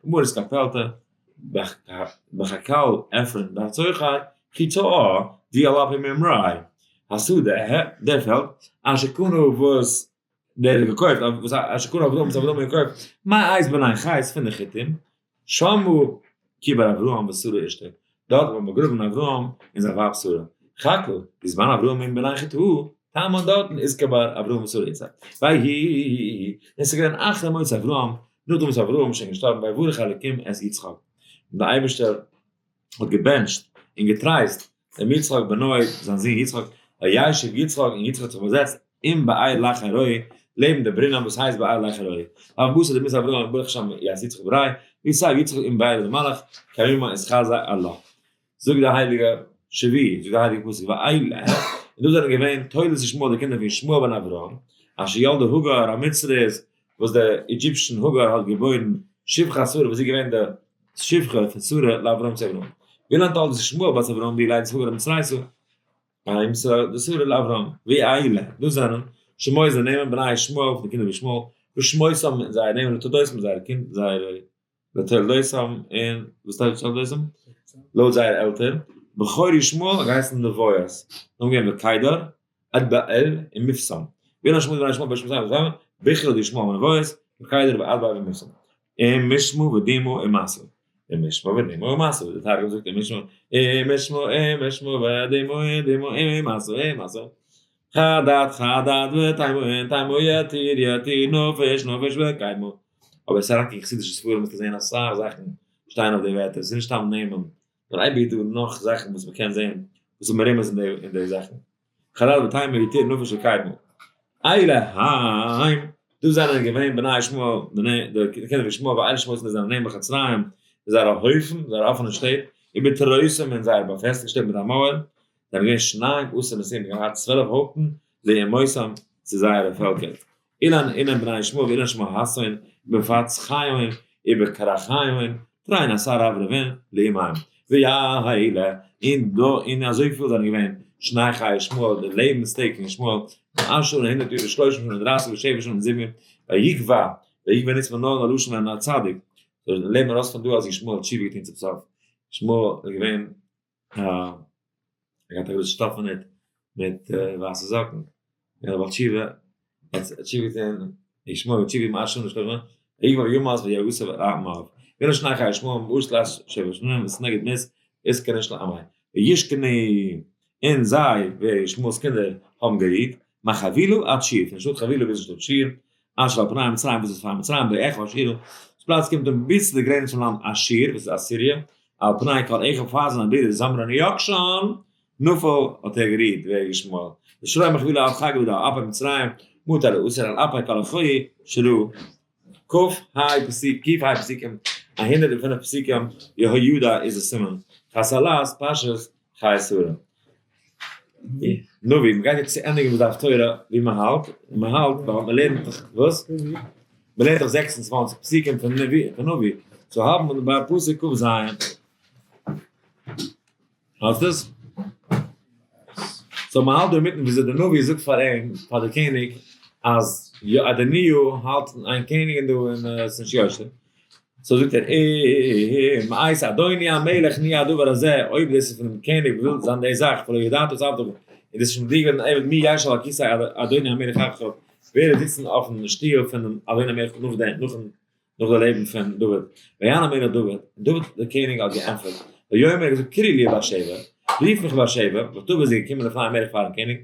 במערת כפלתא בחקל עפרון בן צוחר חיתאה די על אפי ממרא השדה, דער פעלד, אשר קנה וואס דער האט געקויפט, וואס אשר קנה אברהם וואס אברהם האט געקויפט, מאת בני חת פון די חיתים, שמה קבר אברהם ושרה אשתו, דארט האט מען באגראבן אברהם און זיין ווייב שרה. חקל, בזמן אברהם עם בני חת תמן דארטן איז קבר אברהם ושרה אשתו. ויהי, און ס'איז געווען אחרי מות אברהם, נאכדעם וואס אברהם איז שוין געשטארבן, ויברך אלקים את יצחק, און דער אייבערשטער האט געבענטשט און געטרייסט דעם יצחק בנו, זיין זון יצחק, וישב יצחק, און יצחק האט זיך באזעצט עם באר לחי רואי, לעבן די ברונעם וואס הייסט באר לחי רואי. ויבשר דמות אברהם ברוך שם את יצחק בריה, ויסב יצחק עם באר אלימלך, כיומא אתחזי עלה. זאגט די הייליגע שבי, זאגט די הייליגע פסוק ואלה, און דאס זענען געווען תולדות ישמעאל די קינדער פון ישמעאל בן אברהם, אשר ילדה הגר המצרית, וואס די Egyptian הגר האט געבוירן שפחת שרה, וואס איז געווען די שפחה פון שרה לאברהם צו אברהם. ואילן תולדות ישמעאל בת אברהם בילדת הגר המצרית, אם שרה לאברהם, ואלה, דאס זענען שמות די נעמען בני ישמעאל פון די קינדער פון ישמעאל, ושמותם און זייער נעמען לתולדותם זייערע קינד זייערע לתולדותם און וואס טייטש לתולדותם? לויט זייער עלטער, בכור ישמעאל האט געהייסן נביות, נאכדעם געווען וקדר, אדבעאל און מבשם, ואלו שמות בני ישמעאל בשמותם ובשמותם, בכור ישמעאל ונביות, וקדר ואדבעאל ומבשם, ומשמע ודומה ומשא, ומשמע ודומה ומשא, ווי דער תרגום זאגט ומשמע, ומשמע, ומשמע ודומה ודומה ומשא, ומשא, חדד חדד ותימא ותימא יתיר יתיר נפש נפש וקיימא. אבער עס איז אריין אין חסידישע ספרים וועסטו זען אסאך זאכן שטייען אויף די ווערטער, עס איז נישט סתם נעמען, נאר אייביג איז דא נאך זאכן וואס מען קען זען וואס איז מרומז אין די זאכן. חדד ותימא יתיר נפש וקיימא. אלה הם, דאס זענען געווען בני ישמעאל, די קינדער פון ישמעאל, ואלה שמותם זענען נעמליך מצרים, זייערע הויפן, זייערע אפענע שטעט, ובתרוסם און זייערע באפעסטיגטע שטעט מיט א מויער, זענען געווען שניים עשר נשיאים, געהאט 12 הויפטן, לאמותם, צו זייערע פעלקער. אילן אילן בני ישמעאל ואילן שמע הסון, ובפצחיון, ובקרחיון, תרין עשר רב רבין, לאמם. ואלה, און דא, און אזויפיל זענען געווען שני חיי ישמעאל, די לעבנס טעג פון ישמעאל, מאה שנה הונדערט יאר ושלושים שנה און דרייסיג ושבע שנה און זיבן יאר, ויגוע, ויגוע נוצט מען נאר אין א לשון ווען א צדיק, so לערנט מען ארויס פון דא אז ישמעאל האט תשובה געטון צום סוף, ישמעאל איז געווען א, ער האט געהאט א גרויסע שטאפן הוט מיט ווייסע זאקן, און א בעל תשובה, ער האט תשובה געטון, ישמעאל האט תשובה געטון מאה שנה ושלושים שנה, ויגוע וימת ויוסף אמיו, ואילו שני חיי ישמעאל מאה שלש שבע שנים ותנגד מות איז לעמי, וישכנו און זיי, ווער ישמעאל'ס קינדער, האבן גערוהט, מחוילה עד שור, פון שטאט חוילה ביזן שטאט שור, אשר על פני מצרים וואס איז פאר מצרים, בואכה אשורה, דאס פלאץ קומט אן ביז צו די גרעניץ פון לאנד אשור, וואס איז אסיריע, על פני כל אחיו פאר זיינע ברידער זמרן און יקשן, נפל האט ער גערוהט, ווער ישמעאל, ושרוי מחוילה עד חגלה על אפי מצרים, מטר אסור על אפי כל אחי שרא. ק ה פסוק, ק ה פסוקים, א 105 פסוקים, יהוידע איז א סימן, חסלת פרשת חיי שרה. נביא, מ'גייט יעצט צו ענדיגן וואס דף תורה, ווי מ'האלט, און מ'האלט, ווייל מ'לערנט דאך, וואס? מ'לערנט דאך 26 פסוקים פון נביא, פון נביא, so האבן מיר ביי פסוק כ ז. האסט עס? so מ'האלט דא אינמיטן וויאזוי דער נביא זאגט פאר אים, פאר דער קעניג, אז אדוניהו האלט איין קעניגן דא און עס איז נישט יושר. so זאגט ער, מאת אדוני המלך נהיה הדבר הזה, אויב דאס איז פונעם קעניג וויל זיין די זאך, ולא ידעת את עבדך, און דאס איז שוין דיר געווען עבד מי ישב על כסא אדוני המלך אחריו, ווער וועט זיצן אויפן שטוהל פונעם אדוני המלך נאך דעם, נאכן נאך די לעבן פון דוד. ויען המלך דוד, און דוד דער קעניג האט געענטפערט, ויאמר ער האט געזאגט קראו לי בת שבע, רוף מיך בת שבע, ותבא איז זי געקומען לפני המלך פארן קעניג,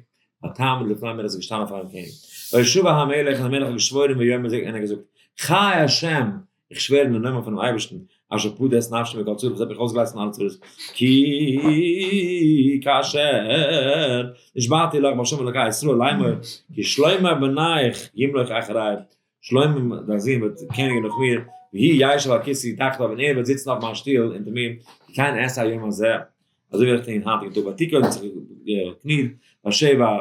ותעמוד לפני המלך איז זי געשטאנען פארן קעניג. וישבע המלך, און דער מלך האט געשוואוירן ויאמר און ער האט געזאגט, חי השם, איך שווער אין דעם נאמען פונעם אייבערשטן, אשר פדה את נפשי מכל צרה, וואס האט מיך אויסגעלייזט פון אלע צרות, כי כאשר נשבעתי לך בהשם אלוקי ישראל לאמור, כי שלמה בנך ימלוך אחרי, שלמה דיין זון וועט קעניגן נאך מיר, והוא ישב על כסאי תחתיו, און ער וועט זיצן אויף מיין שטוהל אונטער מיר, כי כן אעשה היום הזה, אזוי וועל איך טון היינטיגן טאג. ותקע האט זיך געקניט, בת שבע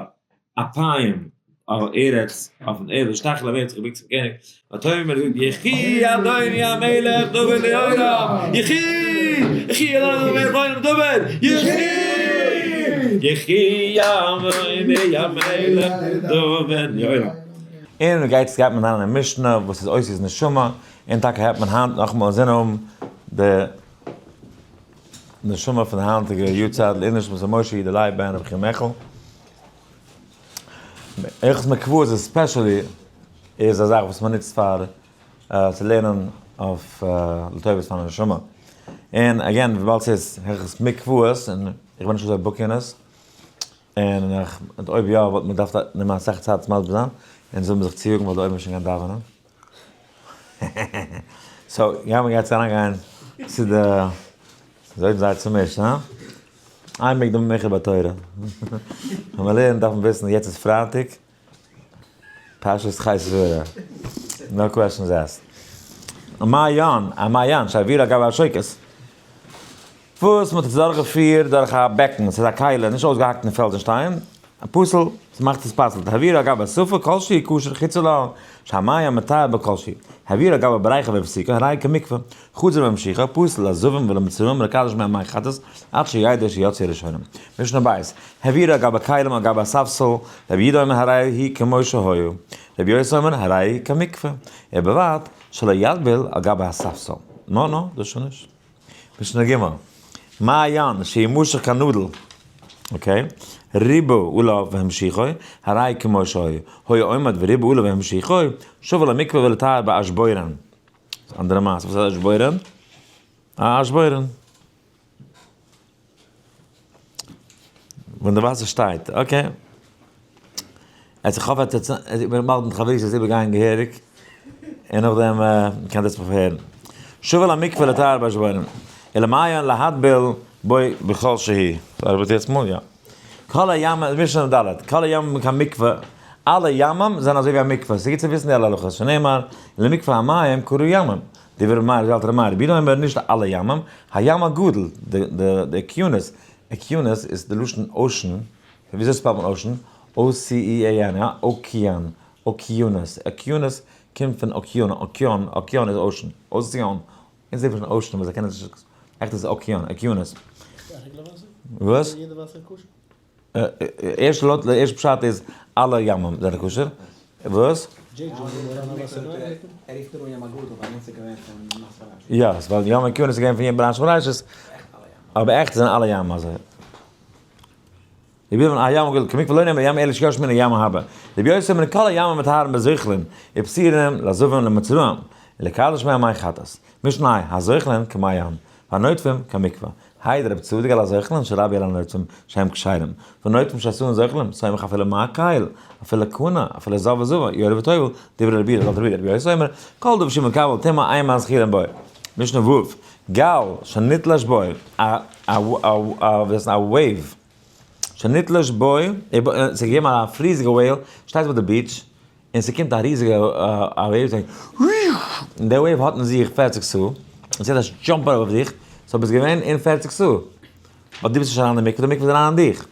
אפיים. ארץ, אויפן ערד, והשתחו למלך, זיך געבוקט צום קעניג, ותאמר האט געזאגט, יחי אדוני המלך דוד לעולם, יחי! יחי אדוני המלך לעולם דוד, יחי! יחי אדוני המלך דוד לעולם. און גייט גייט מען אריין אין משנה וואס איז אותיות נשמה, און טאקע הערט מען היינט נאכאמאל אינזין האבן די נשמה פון די היינטיגע יארצייט לעילוי נשמת ר' משה יודא לייב בן רבי חיים מעכל. הלכות מקוואות especially איז א זאך וואס מען נוצט פאר צו לערנען אויף לטובת פאר נשמה. און again וויבאלד ס'איז הלכות מקוואות און איך בין נישט אזוי בקי אין עס, און איך אויב יא וואלט מען געדארפט נעמען אסאך צייט עס מסביר זיין, און זאל מען זיך צויאגן ווייל די עולם איז שוין גיין דאווענען. so יא מען גייט אריינגיין צו די זוי זייער צומישט, הא? איין מקדם מיכאל בתורה. ווען מען לערנט דארף מען וויסן יעצט איז פרייטאג, פרשת חיי שרה, no questions asked. א מעיין, א מעיין, שהעבירו על גבי השוקת. וואס מען האט עס דורכגעפירט דורך א בעקן, ס'איז א כלי, נישט אויסגעהאקט אין פעלז און שטיין, א פסול, ס'מאכט עס פסול, העבירו על גבי שפה כל שהוא כשר חוצה לה, שהמעיין מטהר בכל שהוא, העבירו על גבי בריכה והפסיקה, הרי כמקווה, חזר והמשיכה, פסול לזבים ולמצורעים ולקדש מהם מי חטאת, עד שידע שיצאו ראשונים. משנה בית, העבירו על גבי כלים על גבי הספסל, רבי יהודה אומר הרי היא כמו שהיה, רבי יוסי אומר הרי היא כמקווה, ובלבד שלא יטביל על גבי הספסל. נא נא, דאס שוין נישט. משנה ג', מעיין שימשך כנדל, okay, ריבו עליו והמשיכו, הרי כמו שהיה, היה עומד וריבו עליו והמשיכו, שוב למקווה ולטהר באשבורן. אנדערע מעשה, וואס איז אשבורן? א אשבורן. ווען די וואסער שטייט, okay. איך האף אז מיר מאכן חברותות איבערגיין געהעריג, און נאכדעם קען דאס מיך פארהערן. שוב למקווה לטהר באשבורן. ולמעיין להטביל בו בכל שהיא. ארבעט יעצט מאל? יא. כל הים, משנה ד', כל הים כמקווה, אלע ימים זענען אזוי ווי א מקווה, ס'איז גוט צו וויסן די אלע הלכות, שנאמר, למקווה המים קראו ימים, דברי ר' מאיר, זאגט ר' מאיר, רבי יהודה אומר נישט אלע ימים, הים הגדול, די אוקיינוס, אוקיינוס איז די לשון ocean, וויאזוי spell ט מען ocean? O-C-E-A-N, יא? אוקיאן, אוקיינוס, אוקיינוס קומט פון אוקיאן, אוקיאן, אוקיאן איז ocean, אוסיאן, אונז רופן עס ocean אבער זיי קענען עס נישט, עכט איז עס אוקיאן, אוקיינוס. וואס? יעדע וואסער כשר? ערשט לויט די ערשטע פשט איז אלע ימים זענען כשר. וואס? יא, ווייל ים אוקיינוס איז געווען פון ים בראשית בראשית, אבער עכט זענען אלע ימים אזוי. רבי יוחנן הים הגדול כמקווה לא נאמר ים אלא שיש מן הים הרבה. רבי יוסי אומר כל הימים מטהרין בזוחלין ופסירין לזבים למצורעים ולקדש מהם מי חטאת. משנה ה' הזוחלין כמעיין והנוטפים כמקווה. העיד רב צדוק על הזוחלין שרבי על הנוטפים שהם כשרים. ונוטפים שעשאן זוחלין סומך אפילו מקל אפילו קנה אפילו זב וזבה יורה וטובל דברי רבי יהודה רבי רבי יוסי אומר כל דבר שמקבל טומאה אין מזכירין בו. משנה ו' גל שנתלש בו א א א wave שנתלש בו, ס'איז געגעבן א ריזיגע wave, שטייסט ביי די beach, און ס'קומט א ריזיגע א wave, און די wave האט אין זיך 40 סאה, און ס'געט א jump ארויף אויף דיך, so ביסט געווען אין 40 סאה, באט דו ביסט נישט אריין אין די מקווה, די מקווה איז אריין אין דיך.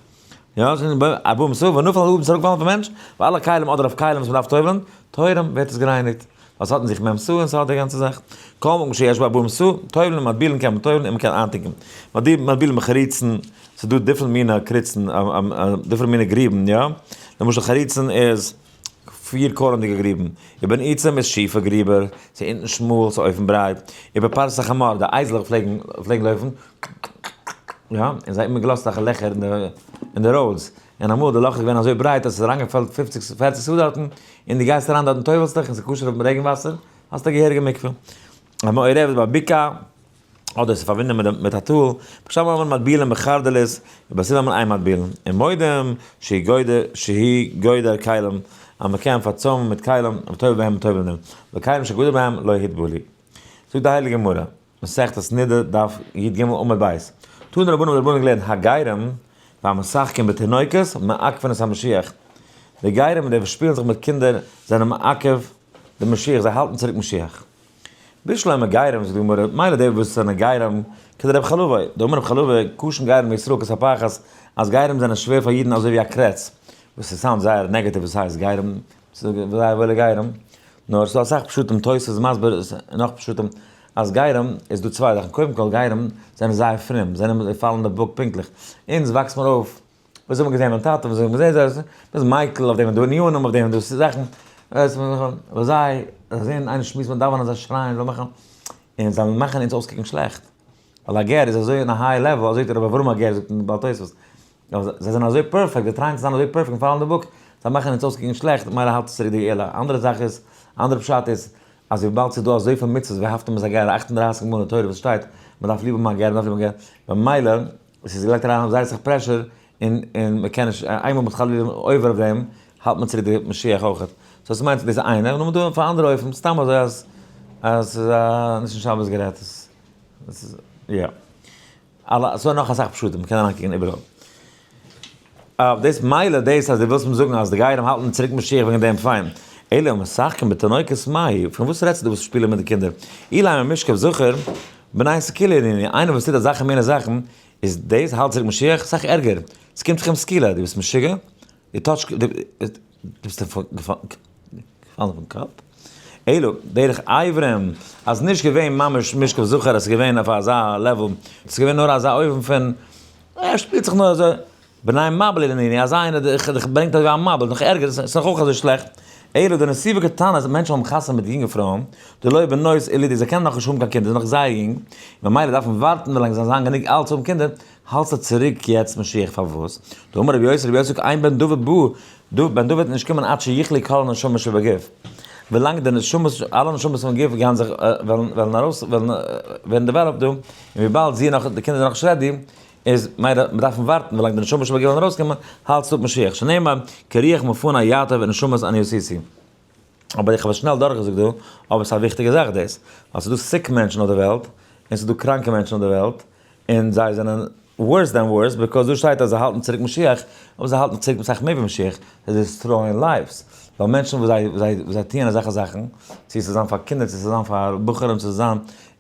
יא, ארבעים סאה, ונפל על האדם, ס'איז אראפגעפאלן אויפן מענטש, ועל הכלים אדער אויף כלים וואס מ'דארף טובל'ן, טהורם, ווערט עס גערייניגט. ווייל ס'האט אין זיך מ' סאה און ס'האט די גאנצע זאך. כל מקום שיש בו ארבעים סאה, טובל'ן און מטביל'ן קען מען טובל'ן און מ'קען איינטונקען. מטביל'ן בחריצן, ס'איז דא different מינע קריצן, different מינע גריבן, יא? למשל חריצן איז פיר קארנדיגע גריבן. ובנעיצים איז שיפע גריבער, ס'איז אונטן שמאל, ס'איז אויבן ברייט. ובפרסי חמור, די אייזלעך פלעגן פלעגן לויפן, יא, און זיי האבן געלאזט אזעלכע לעכער אין די roads. און אמאל די לאך איז געווען אזוי ברייט אז ס'איז אריינגעפאלן פופציג פערציג סאה דארטן, און דו גייסט אריין דארטן טובל'סט דיך און ס'איז כשר אויף רעגן וואסער, האסט א געהעריגע מקווה. המעורבת בבקעה, אדער ס'איז פארבינדען מיט מיט א טאל, בית שמאי אומרים מטבילין בחרדלית, ובית הלל אומרים אין מטבילין, און מודים שהיא גודר שהיא גודר כלים, אז מ'קען פארצוימען מיט כלים, וטובל בהם וטובל בהם, וכלים שגודר בהם לא הוטבלו. זאגט די הייליגע גמרא, מסכת נדה דף י"ג עמוד ב', תנו רבנן האבן די רבנן געלערנט הגרים והמשחקים בתינוקות מעכבין את המשיח, די גרים און די וואס שפילן זיך מיט קינדער זענען מעכב די משיח, זיי האלטן צוריק משיח. בשלמא גרים, זאגט די גמרא, מילא די וואס זענען גרים, כדרב חלבאי, דאמר רב חלבאי, קשין גרים לישראל כספחת, אז גרים זענען שווער פאר אידן אזוי ווי א קרעץ. וואס עס sound זייער negative וואס הייסט גרים, ס'איז זייער וואוילע גרים, נאר ס'איז דא אסאך פשטים, תוס' איז מסביר נאך פשטים, אז גרים איז דא צוויי זאכן, קודם כל גרים זענען זייער פרום, זיי נעמען זיי follow ן די book פונקטליך, אונז וואקסט מיר אויף, וואס האט מען געזען מיין טאטע, וואס האט מען געזען זיי, מ'איז מייקל אויף דעם איז דא ענינים, אויף דעם איז דא זאכן, ווייסט מען, זיי זעען איינער שמועסט ביים דאווענען זיי שרייען זיי מאכן, און זיי מאכן אונז אויסקוקן שלעכט, ווייל א גר איז אזוי אין א high level, אזוי זאגט רבי אברהם הגר זאגט אין בעל תוספות, זיי זענען אזוי perfect, זיי try ען צו זיין אזוי perfect און follow ן די book, זיי מאכן אונז אויסקוקן שלעכט, ממילא האלט עס צוריק די גאולה. אנדערע זאך איז, אנדערע פשט איז, אז וויבאלד ס'איז דא אזויפיל מצוות ואהבתם את הגר, 38 מאל אין די תורה וואס שטייט, מען דארף ליב האבן א גר, מען דארף ליב האבן א גר, ממילא, עס איז געלייגט אריין אויף זייער אסאך pressure, און און מען קען נישט, איינמאל מען האט חלילה עובר אויף דעם, האלט מען צוריק די משיח אויכעט. so עס מיינט דאס איז איינע, און נאכדעם דא אויף א אנדערע אופן, סתם אזוי אז אז ס'איז א נישט אין שבת גערעדט, עס איז יא. אלע, ס'דא נאך אסאך פשטים, מ'קען אריינקוקן איבעראל. דאס מילא דאס אז דו ווילסט מיר זאגן אז די גרים האלטן צוריק משיח וועגן דעם פיין. אלא משחקים בתינוקות מאי, פון וואס רעדסטו דו וואס שפילן מיט די קינדער? אילימא משכב זכר, בני סקילה נינהו, איינער וואס טוט אזעלכע מינע זאכן, איז דאס האלט צוריק משיח? סאך ערגער, ס'קומט זיך אים סקילה, דו ביסט משוגע? דו touch ט, דו ביסט געפאלן פון קאפ? אלא דרך אברים, אז נישט געווען ממש משכב זכר, עס איז געווען אויף אזא level, עס איז געווען נאר אזא אופן פון, ער שפילט זיך נאר אזוי, בני מבול נינהו, אזא איינער דיך ברענגט אזוי ווי א מבול, נאך ערגער, עס איז נאך אויך אזוי שלעכט, אלא דנסיבי קטנות, מענטשן האבן חתונה מיט יונגע פרויען, דלא בנות אילידי, זיי קענען נאכנישט האבן קיין קינדער, זיי זענען נאך זייער יונג, ממילא דארף מען ווארטן ווילאנג זיי זיין גענוג אלט צו האבן קינדער, האלטסטו צוריק יעצט משיח פארוואס? דאמר רבי יוסי רבי יוסי זאגט אין בן דוד בא, דא בן דוד וועט נישט קומען עד שיכלו כל הנשמות שבגוף, ווילאנג די נשמות אלע נשמות פון גוף גייען זיך וועלן וועלן ארויס וועלן ווערן developed דא, און וויבאלד זי נאך די קינדער זענען נאך נישט ready, איז מילא מיר דארפן ווארטן ווילאנג די נשמות שבגוף וועלן ארויסקומען, האלטסטו אפ משיח, שנאמר כי רוח מלפני יעטוף ונשמות אני עשיתי. אבער איך האב עס שנעל דורכגעזאגט דא, אבער ס'איז א וויכטיגע זאך דאס, ווייל ס'איז דא sick מענטשן אויף די וועלט, און ס'איז דא קראנקע מענטשן אויף די וועלט, און זיי זענען worse than worse, because דא שטייט אז זיי האלטן צוריק משיח, אבער זיי האלטן צוריק אסאך מער ווי משיח, זיי destroy ען lives, ווייל מענטשן וואס זיי זיי זיי טוען אזעלכע זאכן, צו עס זאל זיין פאר קינדער, צו עס זאל זיין פאר בחורים, צו עס זאל זיין,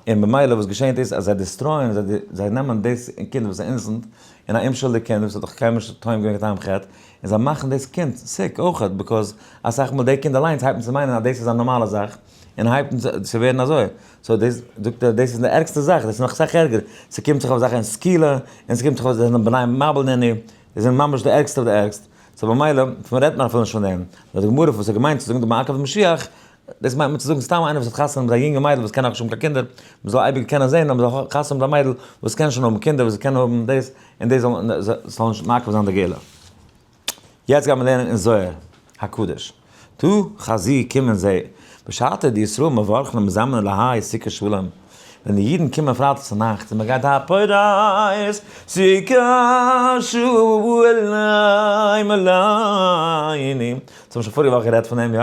און במילא וואס געשענט איז אז זיי destroy ען, זיי זיי נעמען דאס קינד וואס איז innocent, און א אומשולדיג קינד וואס האט דאך קיינמאל נישט טועם געווען קיין טעם חטא, און זיי מאכן דאס קינד sick אויכעט, because אסאך מאל די קינד אליינס הייבט אן צו מיינען אז דאס איז א נארמאלע זאך, און הייבט אן צו ווערן אזוי. so דאס זאגט ער דאס איז די ערגסטע זאך, דאס איז נאך אסאך ערגער, ס'קומט זיך אויף זאכן אין סקילה, און ס'קומט זיך אויף זיי זענען בני מבול נינהו, זיי זענען ממש די ערגסטע אויף די ערגסט, so במילא פון רעדט מען אפילו נישט פון דעם, נאר די גמרא וואס האט געמיינט צו זאגן די מעכב משיח, דאס מיינט מען צו זאגן סתם איינער וואס האט חתונה מיט א יונגע מיידל וואס קען נאכנישט האבן קיין קינדער, מען זאל אייביג קענען זען אז מען זאל חתונה מיט א מיידל וואס קען שוין האבן קינדער, וואס קען האבן דאס, און דאס זאל נישט מעכב זיין די גאולה. יעצט גייט מען לערנען אין זוהר הקדוש. תא חזי קום און זע, בשעתא דישראל מברכין ומזמנין להאי סוכת שלום, ווען די אידן קומען פרייטאג צו נאכטס און מען גייט הפורס סוכת שלום עלינו, אונז האבן שוין פאריגע וואך גערעדט פון דעם, יא?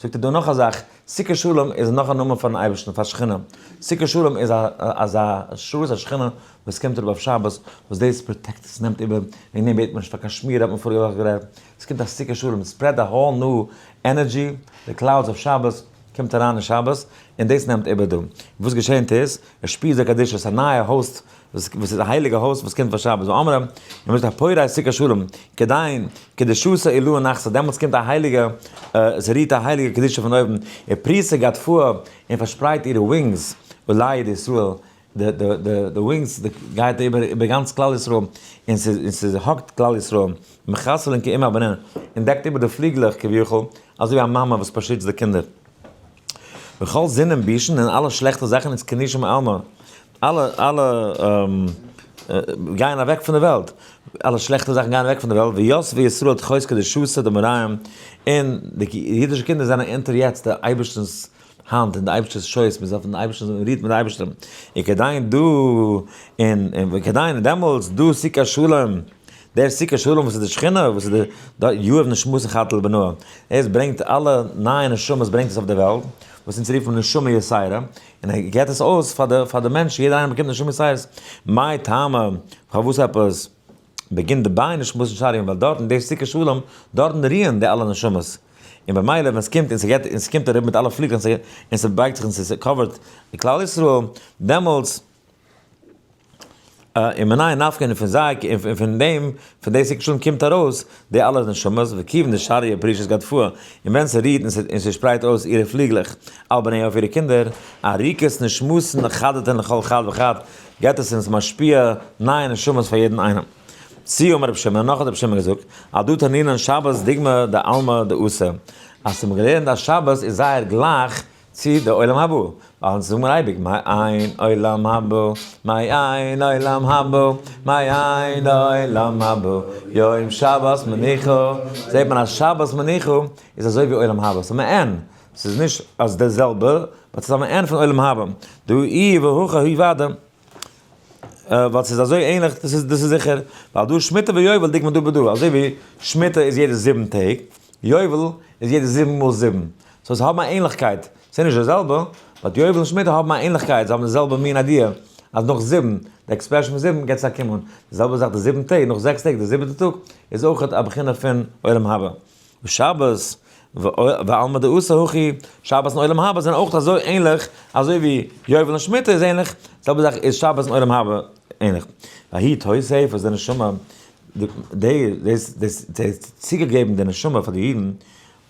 זאגט ער דא נאך א זאך, סוכת שלום איז נאך א נאמען פארן אייבערשטן, פאר שכינה, סוכת שלום איז אזא השראת השכינה וואס קומט אראפ אויף שבת, וואס דאס protect עס נעמט איבער, וועגן דעם בעט מען נישט פאר קיין שמירה האט מען פאריגע וואך גערעדט, עס קומט א סוכת שלום, spread א whole new energy, די clouds אויף שבת קומט אריין אין שבת, און דאס נעמט איבער דא. וואס געשענט איז, עס שפירט די קדושה, עס איז א נייע הויז, וואס איז א הייליגע הויז וואס קומט פאר שבת, ואמרי, און מען זאגט הפורש סוכת שלום, כדין קדושתא עילאה נחתא, דעמאלטס קומט א הייליגע, עס רוהט א הייליגע קדושה פון אויבן, ופריסא גדפהא, און פארשפרייט אירע wings, עלי דישראל, די די די די wings גייט איבער איבער גאנץ כלל ישראל און ס'איז און ס'איז hug ט כלל ישראל מכסה לן כאם הבנין און דעקט איבער די פליגלעך כביכול אזוי ווי א מאמע וואס באשיצט די קינדער. וכל זינין בישין און אלע שלעכטע זאכן איז כנישא מעלמא אלע אלע גייען אוועק פון די וועלט אלע שלעכטע זאכן גייען אוועק פון די וועלט ויתבי ישראל תחות קדושתא דמריהם און די אידישע קינדער זענען אונטער יעצט די אייבערשטנ'ס האנט אין די אייבערשטער'ס שויס, מען איז אויפן אייבערשטנ'ס, מען רוהט מיט די אייבערשטער, און כדין דא, און וכדין דעמאלטס דא סוכת שלום, דער סוכת שלום וואס איז די שכינה, וואס איז די יהב נשמתא חדתא לבנאה, עס ברענגט אלע נייע נשמות ברענגט עס אויף די וועלט, וואס אונז רופן נשמה יתירה, און ער געבט עס אויס פאר די פאר די מענטש, יעדער איינער באקומט נשמה יתירות, מאי טעמא, פארוואס עפעס, בגין דבי נשמתין שריין, ווייל דארטן דער סוכת שלום, דארטן רוען די אלע נשמות. און במילא ווען ס'קומט און ס'געט און ס'קומט אראפ מיט אלע פליגלען און ס'בייגט זיך און ס'קאווערט די כלל ישראל, דעמאלטס. ומינייהו נפקי און פון זיי און פון דעם פון די סוכת שלום קומט ארויס די אלע נשמות וכיוון דשריא פרישת כתפאה און ווען ס'רוהט און ס'שפרייט אויס אירע פליגלעך על בניה אויף אירע קינדער אריקת נשמתין חדתין לכל חד וחד געבט עס אונז משפיע נייע נשמות פאר יעדן איינעם. צו אמר רבי שמעון נאך האט רבי שמעון געזאגט על דא תנינן שבת דוגמא דעלמא דאתי אז ס'האט מען געלערנט אז שבת איז זייער גלייך צו די עולם הבא, ווייל אונז זאגן מיר אייביג מעין עולם הבא, מעין עולם הבא, מעין עולם הבא, יום שבת מנוחה, זעט מען אז שבת מנוחה איז אזוי ווי עולם הבא, ס'איז מעין, ס'איז נישט אז די זעלבע, but ס'איז א מעין פון עולם הבא, דא אי והכא הוא ודאי, ווייל ס'איז אזוי ענליך, דאס איז דאס איז זיכער, ווייל דא שמיטה ויובל דוגמא דא בדא, אזוי ווי שמיטה איז יעדע 7 טעג, יובל איז יעדע 7 מאל 7. so זיי האבן א ענליכקייט, ס'איז נישט די זעלבע, but יובל און שמיטה האבן א ענליכקייט, זיי האבן די זעלבע מין idea, אז נאך 7, די expression פון 7 געבט עס א קומען. די זעלבע זאך די 7 טעג, נאך 6 טעג, די זיבעטע טאג, איז אויך א בחינה פון עולם הבא. ושבת ועלמא דאתי הכי, שבת און עולם הבא זענען אויך אזוי ענליך, אזוי ווי יובל און שמיטה איז ענליך, די זעלבע זאך איז שבת און עולם הבא ענליך. והיא תוספת די נשמה, די, דאס, דאס, דאס צוגעגעבן די נשמה פאר די אידן,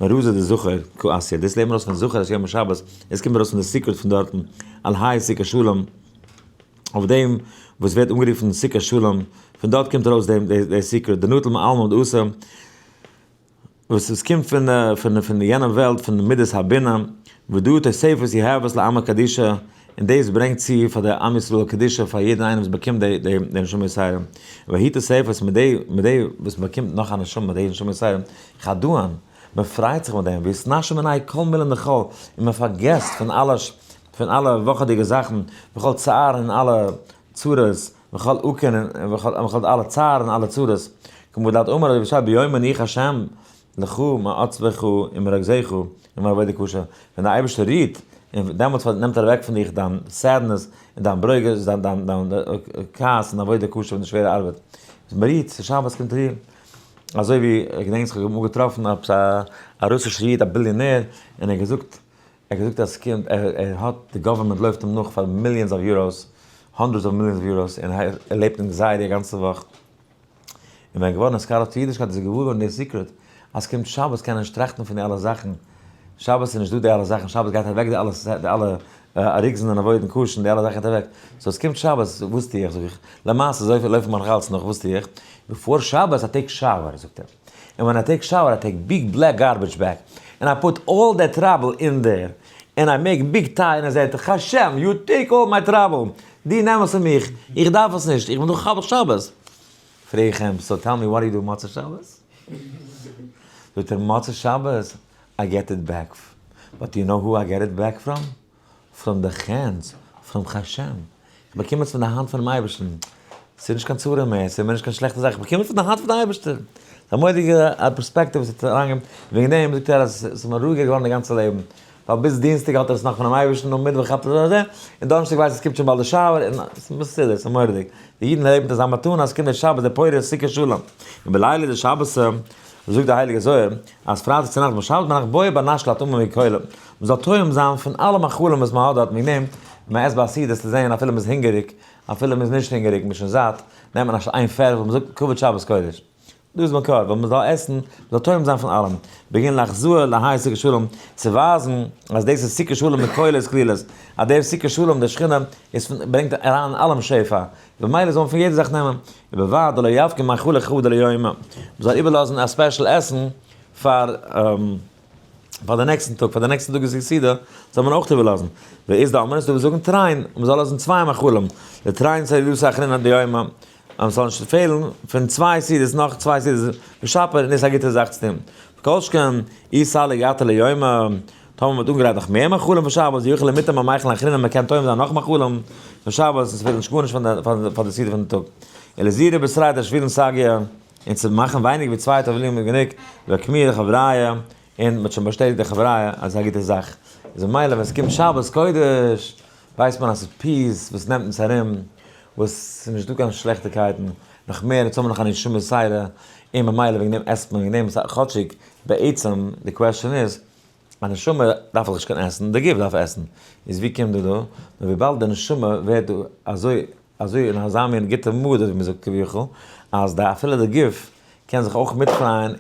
מרזא דזכור קא אתיא, דאס לערנט מען ארויס פון זכור את יום השבת, דאס קומט ארויס פון די secret פון דארטן, על האי סוכת שלום, אויף דעם וואס ווערט אנגערופן סוכת שלום, פון דארט קומט ארויס דעם דער secret, דנטיל מעלמא דאתי, וואס עס קומט פון פון פון יענע וועלט פון מידת הבינה, ודא תוספת יהבת לעמא קדישא, און דאס ברענגט צו פאר די עם ישראל קדושה פאר יעדן איינעם וואס באקומט די די די נשמה יתירה, והיא תוספת מיט די מיט די וואס מען באקומט נאך א נשמה די נשמה יתירה, חדאן, מען פרייט זיך מיט דעם, ואתנשי מנייהו כל מילין דחול, און מען פארגעסט פון אלע פון אלע וואכעדיגע זאכן, וכל צער און אלע צרות, וכל אוקין און וכל אלע צער און אלע צרות, כמו דאת אמר אזוי ווי שטייט ביום מניח השם לך מעצבך ומרגזך ומעבודה קשה, ווען דער אייבערשטער רוהט, און דעמאלטס נעמט ער אוועק פון דיך דיין sadness און דיין ברוגז, דיין דיין דיין כעס און עבודה קשה פון די שווערע ארבעט. איז מען רוהט, ס'איז שבת קומט רוה. אזוי ווי איך געדענק איך האב אמאל געטראפן עפעס א א רוסישער איד א ביליאנער, און ער האט געזאגט, ער האט געזאגט אז ס'קומט, ער האט, די government לויפט אים נאך פאר millions of euros, hundreds of millions of euros, און ער לעבט אין anxiety א גאנצע וואך. און ווען געווארן נתקרב צו אידישקייט איז ער געוואר געווארן די secret אז ס'קומט שבת קען ער נישט טראכטן פון די אלע זאכן, שבת איז נישט דא די אלע זאכן, שבת גייט אוועק די אלע די אלע רוגזין און עבודה קשה די אלע זאכן גייט אוועק, so ס'קומט שבת וואס טו איך זאג איך, למעשה אזויפיל לויפט מיר נאך אלץ נאך וואס טו איך, before שבת I take shower זאגט ער, און ווען I take shower I take big black garbage bag און I put all the trouble in there און I make big tie און ער זעט השם you take all my trouble דו נעם עס פון מיך, איך דארף עס נישט, איך בין דאך חבר שבת. פרעג איך אים, so tell me what you do מוצאי שבת? זאגט ער, מוצאי שבת, I get it back, but you know who I get it back from? From the hands from השם. איך באקום עס פון די האנט פונעם אייבערשטן. ס'איז נישט קיין צרה מער, ס'איז מער נישט קיין שלעכטע זאך, איך באקום עס פון די האנט פון די אייבערשטער. ס'איז א מורא'דיגע פערספעקטיוו וואס האט אריינגעגעבן, וועגן דעם זאגט ער אז ס'איז מיר רואיגער געווארן די גאנצע לעבן. ווייל ביז דינסטאג האט ער עס נאך פונעם אייבערשטן און מיטוואך כאפט ער אזוי, און דאנערשטאג ווייסט ער עס קומט שוין באלד די shower, און ס'איז מסודר, ס'איז מורא'דיג. די אידן לעבן מיט אזא מתנה אז ס'קומט דער שבת דער פורס סוכת שלום. און בלילי דשבת זאגט דער הייליגער זוהר אז פרייטאג צו נאכט בשבת ביינאכט בעי בר נש לאטעמא מכולא, מ'זאל טועם זיין פון אלע מאכלים וואס מ'האט דארט, וועגן דעם מען עסט ביי א סעודה צו זען אפילו מ'איז הונגעריג, אפילו מ'איז נישט הונגעריג, מ'איז שוין זאט, נעמט מען איין פערטל, מ'זאגט כבוד שבת קודש. דא איז מקור, ווייל מען זאל עסן, מען זאל טועם זיין פון אלעם. בגין לאחזאה להאי סוכת שלום, צו ווייזן אז דאס איז סוכת שלום מכולא אתכלילת, אז דער סוכת שלום, דער שכינה, איז פון, ברענגט אריין אלעם שפע, במילא זאל מען פון יעדע זאך נעמען. ובלבד דלא יפקיר מאכלא חדא ליומא, מען זאל איבערלאזן א special עסן פאר פאר די נעקסטן טאג, פאר די נעקסטן טאג איז סעודה, זאל מען אויך איבערלאזן. ואית דאמרי ס'דא וואס זאגן תרין, מען זאל לאזן צוויי מאכלים, לתרין סעודתא אחרינא דיומא, אז מ'זאל נישט פעלן פון צוויי סעודות נאך צוויי סעודות ושפיר און דאס איז א גוטע זאך צו טון. וכל שכן אי סליק יתיר ליומא, טאמער מ'האט אנגעגרייט נאך מער מאכלים פאר שבת, יוכל למיטעם המאכל אחרינא מ'קען טועם זיין נאך מאכלים פון שבת און ס'פעלט נישט גארנישט פאר די סעודה פון די טאג. ולזעירי בתריה תשבילין סגיא, און צו מאכן ווייניגער ווי צוויי תבלינים איז גענוג, ואוקמוה לחבריא, און מ'האט שוין באשטעטיגט די חבריא אז ס'איז א גוטע זאך. איז ממילא ווען ס'קומט שבת קודש ווייסט מען אז ס'איז peace וואס נעמט אונז ארום, וואס ס'איז נישטא קיין שלעכטיגקייטן, נאך מער אונז האבן נאך א נשמה יתירה, און ממילא וועגן דעם עסט מען, וועגן דעם איז כאטשיג בעצם די question איז, א נשמה דארף דאך נישט קיין עסן, די גוף דארף עסן, איז ווי קומט דא דא? נאר וויבאלד די נשמה ווערט דא אזוי. אזוי אין אזא מין גוטע mood אזוי ווי מ'זאגט כביכול, אז די אפילו די גוף קען זיך אויך מיטפרייען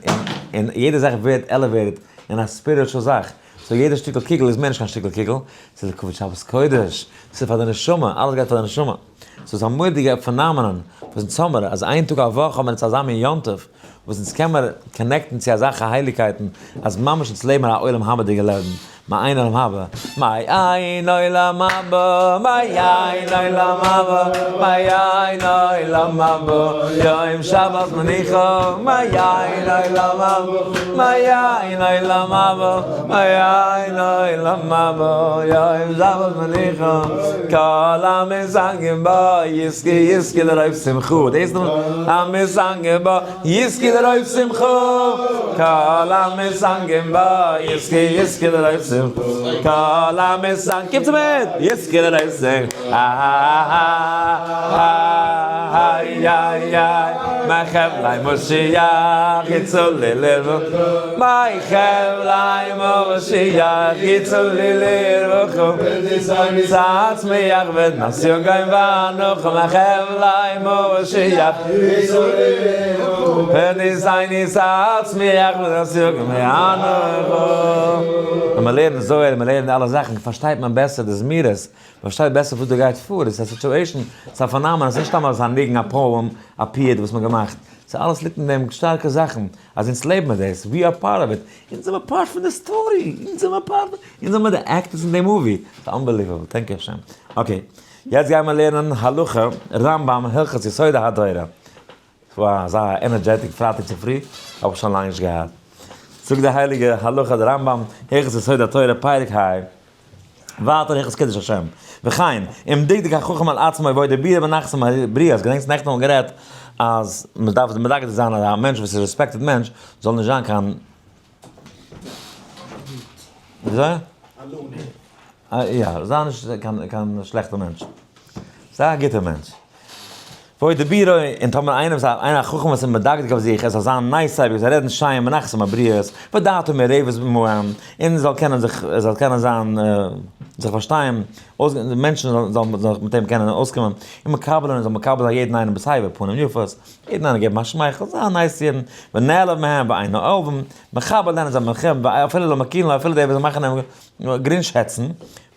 און יעדע זאך ווערט elevated אין א spiritual זאך, so יעדע שטיקל קוגל איז מער נישט קיין שטיקל קוגל, ס'איז לכבוד שבת קודש, ס'איז פאר די נשמה, אלעס גייט פאר די נשמה. ס'איז א מורא'דיגע phenomenon וואס אונז האמער, אז איין טאג א וואך האבן אונז אזא מין יום טוב, וואס אונז קען מיר connect ן צו אזעלכע הייליגקייטן, אז ממש אונז לעבן א עולם הבא'דיגע לעבן, מעין עולם הבא, מעין עולם הבא, מעין עולם הבא, מעין עולם הבא, יום שבת מנוחה, מעין עולם הבא, מעין עולם הבא, מעין עולם הבא, יום שבת מנוחה, כל המתענגים בו, יזכה יזכה לרוב שמחה, דאס איז המתענגים בו, יזכה לרוב שמחה, כל המתענגים בו, יזכה יזכה לרוב שמחה, כל המתענגים, קומט מיט, יזכה לרוב שמחה, איי איי איי, מחבלי משיח יצאו ללבו, מחבלי משיח יצאו ללבו, צמח ונשיא גוים ואנוכי מחבלי משיח ונשיא צמח ונשיא גוים ואנוכי. ווען מען לערנט זוהר, מען לערנט אלע זאכן, פארשטייט מען בעסער די זמירות, מען פארשטייט בעסער וואס דא גייט פאר, עס איז א situation, עס איז א phenomenon, עס איז נישט סתם אזא ניגון, א poem, א פיוט וואס מען האט געמאכט, ס'איז אלעס ליגט אין דעם שטארקע זאכן, אז אונז לעבן מיר דאס, we are part of it, אונז זעמער part פון די story, אונז זעמער part, אונז זעמער די actors אין די movie, ס'איז unbelievable, thank you השם. okay, יעצט גייען מיר לערנען הלכה, רמב"ם, הלכות יסודי התורה. וואו, אזא energetic פרייטאג צופרי האב איך שוין לאנג נישט געהאט. זאגט די הייליגע הלכה די רמב"ם, הלכות יסודי התורה פרק ה, ווייטער הלכות קידוש השם, וכן, אם דקדק החכם על עצמו ועוד הביע בנחת הבריות, געדענקסט נעכטן האבן מיר גערעדט אז מען דארף מדקדק זיין אז א מענטש וואס איז respected מענטש זאל נישט זיין קיין וויאזוי? יא, זיי נישט קיין שלעכטע מענטש, זיי א גוטער מענטש. ועוד דיבורו, און טאמער איינער וואס איינער א חכם וואס איז מדקדק אויף זיך, ער זאל זיין nice אייביג, זאל רעדן שיין בנחת עם הבריות, ודעתו מעורבת עמהם, און זאל קענען זיך, ער זאל קענען זיין, זיך פארשטיין, מענטשן זאלן זיך מיט אים קענען אויסקומען, און מקבל און זאל מקבל זיין יעדן איינעם בסבר פנים יפות, יעדן איינעם געבן א שמייכל, זיין nice צו יעדן, ונעלב מהם ואינו עולבים, מכבד לערנען זיין מלחם, ואפילו לא מקילין לו, אפילו די וואס מאכן אים גרינגשעצן,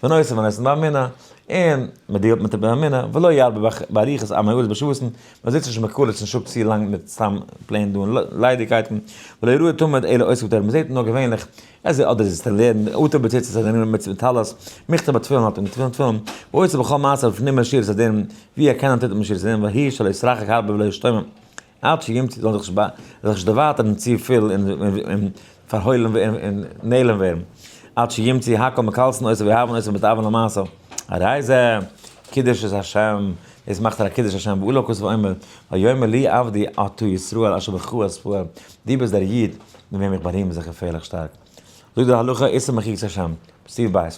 ונושא ונותן באמונה, און מען deal ט מיט אים באמונה, ולא ירבה באריכות עם הארץ בשעת'ן, מען זיצט נישט מקלט און שפט צו לאנג מיט סתם plain דא און ליידיגקייטן, ולא יראה תמיד אלא עוסק בתורה, מען זעט נאר געווענליך אז ער אדער זיצט און לערנט, עטוף בציצית אדער ארום מיט טלית, מוכתר בתפילין האט ער תפילין תפילין, ועושה בכל מעשיו לפנים משורת הדין, ווי ער קען טוט ער משורת הדין, והוא שלא יתרחק הרבה ולא ישתומם. עד שימצא זאל זיך נישט דערווייטערן צופיל און פארהוילן און נעלם ווערן, עד שימצא הכל מקלסין אותו ואוהבין אותו ומתאווין למעשיו, הרי זה קידוש את השם, דאס מאכט ער א קידוש השם, ועליו הכתוב אומר, ויאמר לי עבדי אתה ישראל אשר בך אתפאר, דו ביסט דער איד מיט וועם איך בארים זיך געפערליך שטארק. זאגט די הלכה איסור מחיקת השם, סעיף ב',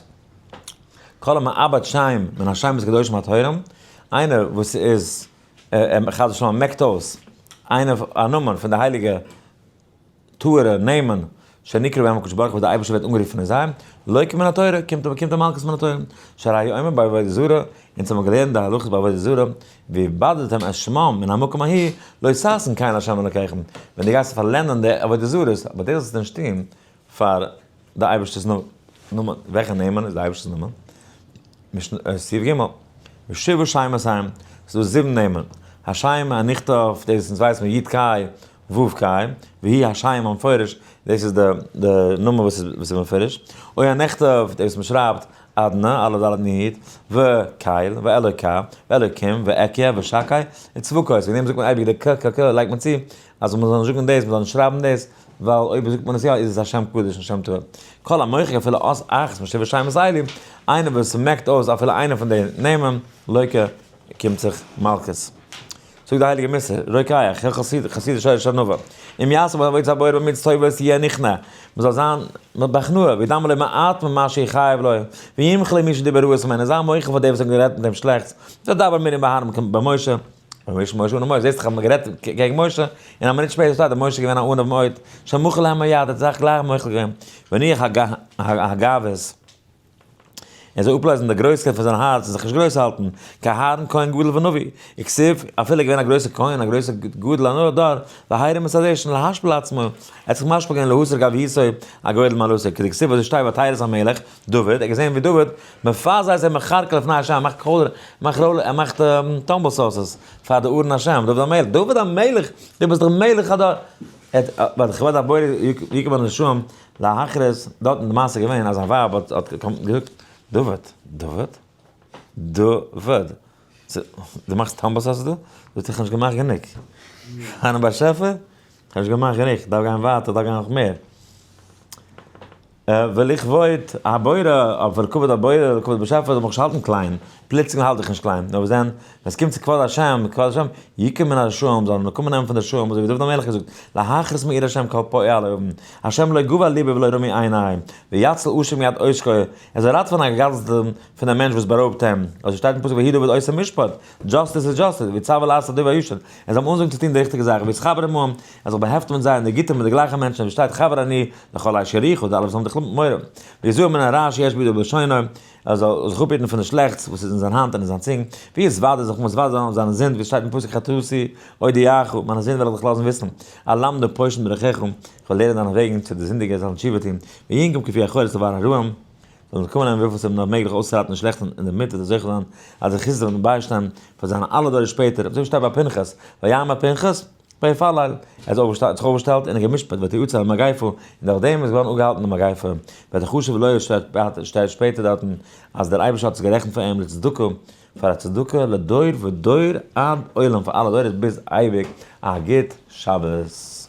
כל המאבד שם מן השמות הקדושים הטהורים, איינער וואס איז חס ושלום מעקט אויס איינע א נאמען פון די הייליגע טהור'ע נעמען שנקרא בהם הקדוש ברוך הוא וואס די אייבערשטער ווערט אנגערופן אין זיי, לוקה מן התורה, קומט באקומט א מלקות מן התורה, שהרי הוא אומר ביי עבודה זרה, אונז האבן געלערנט די הלכות ביי עבודה זרה, ואיבדתם את שמם מן המקום ההוא, לא תעשון כן לה' אלקיכם, ווען דו גייסט פארלענדען די עבודה זרות, אבער דאס זאלסטו נישט טון פאר די אייבערשטער'ס נאמען, וועלכע נעמען איז די אייבערשטער'ס נאמען? סעיף ג', ושבעה שמות הם, ס'איז דא זיבן נעמען, השם הנכתב, דאס אונז ווייסן מיר י' קי ו' קי, והוא השם המפורש, דאס איז די נאמען וואס איז מפורש, או הנכתב, דאס וואס מ'שרייבט, אדנ, א' ד' נ' י', וקל, ואלוקה, ואלוקים, ואקיה, ושקי, וצבקות, וועגן דעם זאגט מען אייביג די ק ק ק לייגט מען צו, אז מ'זאל נישט זאגן דאס, מ'זאל נישט שרייבן דאס, ווייל אויב זאגט מען עס יא איז עס א שם קדוש און שם טהור. כל המוחק אפילו אות אחת משבע שמות אלו, איינער וואס מעקט אויס אפילו איינע פון די נעמען, לוקה, קומט זיך מלקות. זאגט די הייליגע מוסר, רוקח, הלכות חסידות שורש ענווה, אם יעשה בעבודת הבורא במידות טובות יהיה נכנע, מען זאל זיין בהכנעה, וידמה לו מעט ממה שיחייב לו, וימחל למי שדיבר רעות ממנו, זיי מוחל פאר די וואס האבן גערעדט מיט אים שלעכטס, וידבר מרים ואהרן במשה, ומשה משה אנא משה, זעסט איך האב מיר גערעדט קעגן משה, און א מינוט שפעטער שטייט אז משה איז געווען א עניו מאוד, שמחל להם מיד, האט זיך גלייך מוחל געווען, והניח הגאוות. ער זאל אפלאזן די גרויסקייט פון זיין הארץ און זיך נישט גרויס האלטן, כאהרן כהן גדול ונביא, וכתיב, אפילו געווען א גרויסער כהן, א גרויסער גדול הדור, והרים את הדשן להשפיל עצמו, ער האט זיך משפיל געווען להסיר גבהותו, א גודל מעלתו, כדכתיב וואס עס שטייט ותרא המלך, דוד, ער האט געזען ווי דוד, מפזר את המכרכר לפני השם, ער מאכט קאלער, מאכט roll, ער מאכט tumble sauces פאר די ארון השם, דוד המלך, דוד המלך, דו ביסט דאך מלך הדור, ער האט, ווייל כבוד הבורא יקום על להכרית, דארט איז די מעשה געווען אז זיין ווייב האט האט געזאגט, דוד, דוד, דוד, דו מאכסט tumble sauces דא? דו האסט זיך נישט געמאכט גענוג. פארן באשעפער? איך האב נישט געמאכט גענוג, איך דארף גיין ווייטער, איך דארף גיין נאך מער. ולכבוד הבורא, אויף לכבוד הבורא, לכבוד באשעפער זאל מען זיך נישט האלטן קליין, פלוצלינג האלט דיך נישט קליין, נאר וואס דען, ווען עס קומט צו כבוד השם, כבוד השם, יקום מן הרשעים, זאל נקמה נעמען פון די רשעים, אזוי ווי דוד המלך געזאגט, להכרית מעיר השם כל פועלי און, השם לא גבה ליבי ולא רמי עיני, ויצל אשר מיד עושקו, ער זאל ראטעווען א געגאזלטן פון דעם מענטש וואס בארויבט אים, אזוי שטייט אין פסוק ויהי דוד עושה משפט, justice איז justice, ויצוה לעשות הדבר הישר, ער זאל אים אנזאגן צו טון די ריכטיגע זאך, ויתחבר עמהם, ער זאל באהעפטן מיט זיי און די גוטע מיט די גלייכע מענטשן, ווי שטייט חבר אני לכל אשר יראוך, די אלע וואס האבן דיך ליב מיט מורא. ויזהר מן הרע שיש בידו ובלשונו, ער זאל זיך אפהיטן פון די שלעכטס וואס איז אין זיין האנט און אין זיין צונג, ויתוודה זיך מתוודה זיין אויף זיינע זינד, ווי עס שטייט אין פסוק חטאתי אודיעך, מיינע זינד וועל איך דיך לאזן וויסן, אלמדה פושעים דרכיך, איך וועל לערנען דיינע וועגן צו די זינדיגער זאלן תשובה טון, וינקום כפי יכולת לבער הרעים, זאלן זיך קומען נעמען וויפיל ס'איז נאר מעגליך אויסצוראטן די שלעכטן און דערמיט וועט ער זוכה זיין אז דער חסד זאל אים ביישטיין פאר זיינע אלע דורות שפעטער, אזוי ווי שטייט ביי פנחס, ויעמד פנחס, ויפלל, ער האט זיך אויפגעשטעלט און גע'משפט ותעצר המגפה, און דורך דעם איז געווארן אפגעהאלטן די מגפה, ותחשב לו שטייט שפעטער דארטן אז דער אייבערשטער האט עס גערעכנט פאר אים לצדקה, פאר א צדקה לדור ודור עד עולם, פאר אלע דורות ביז אייביג, א גוט שבת.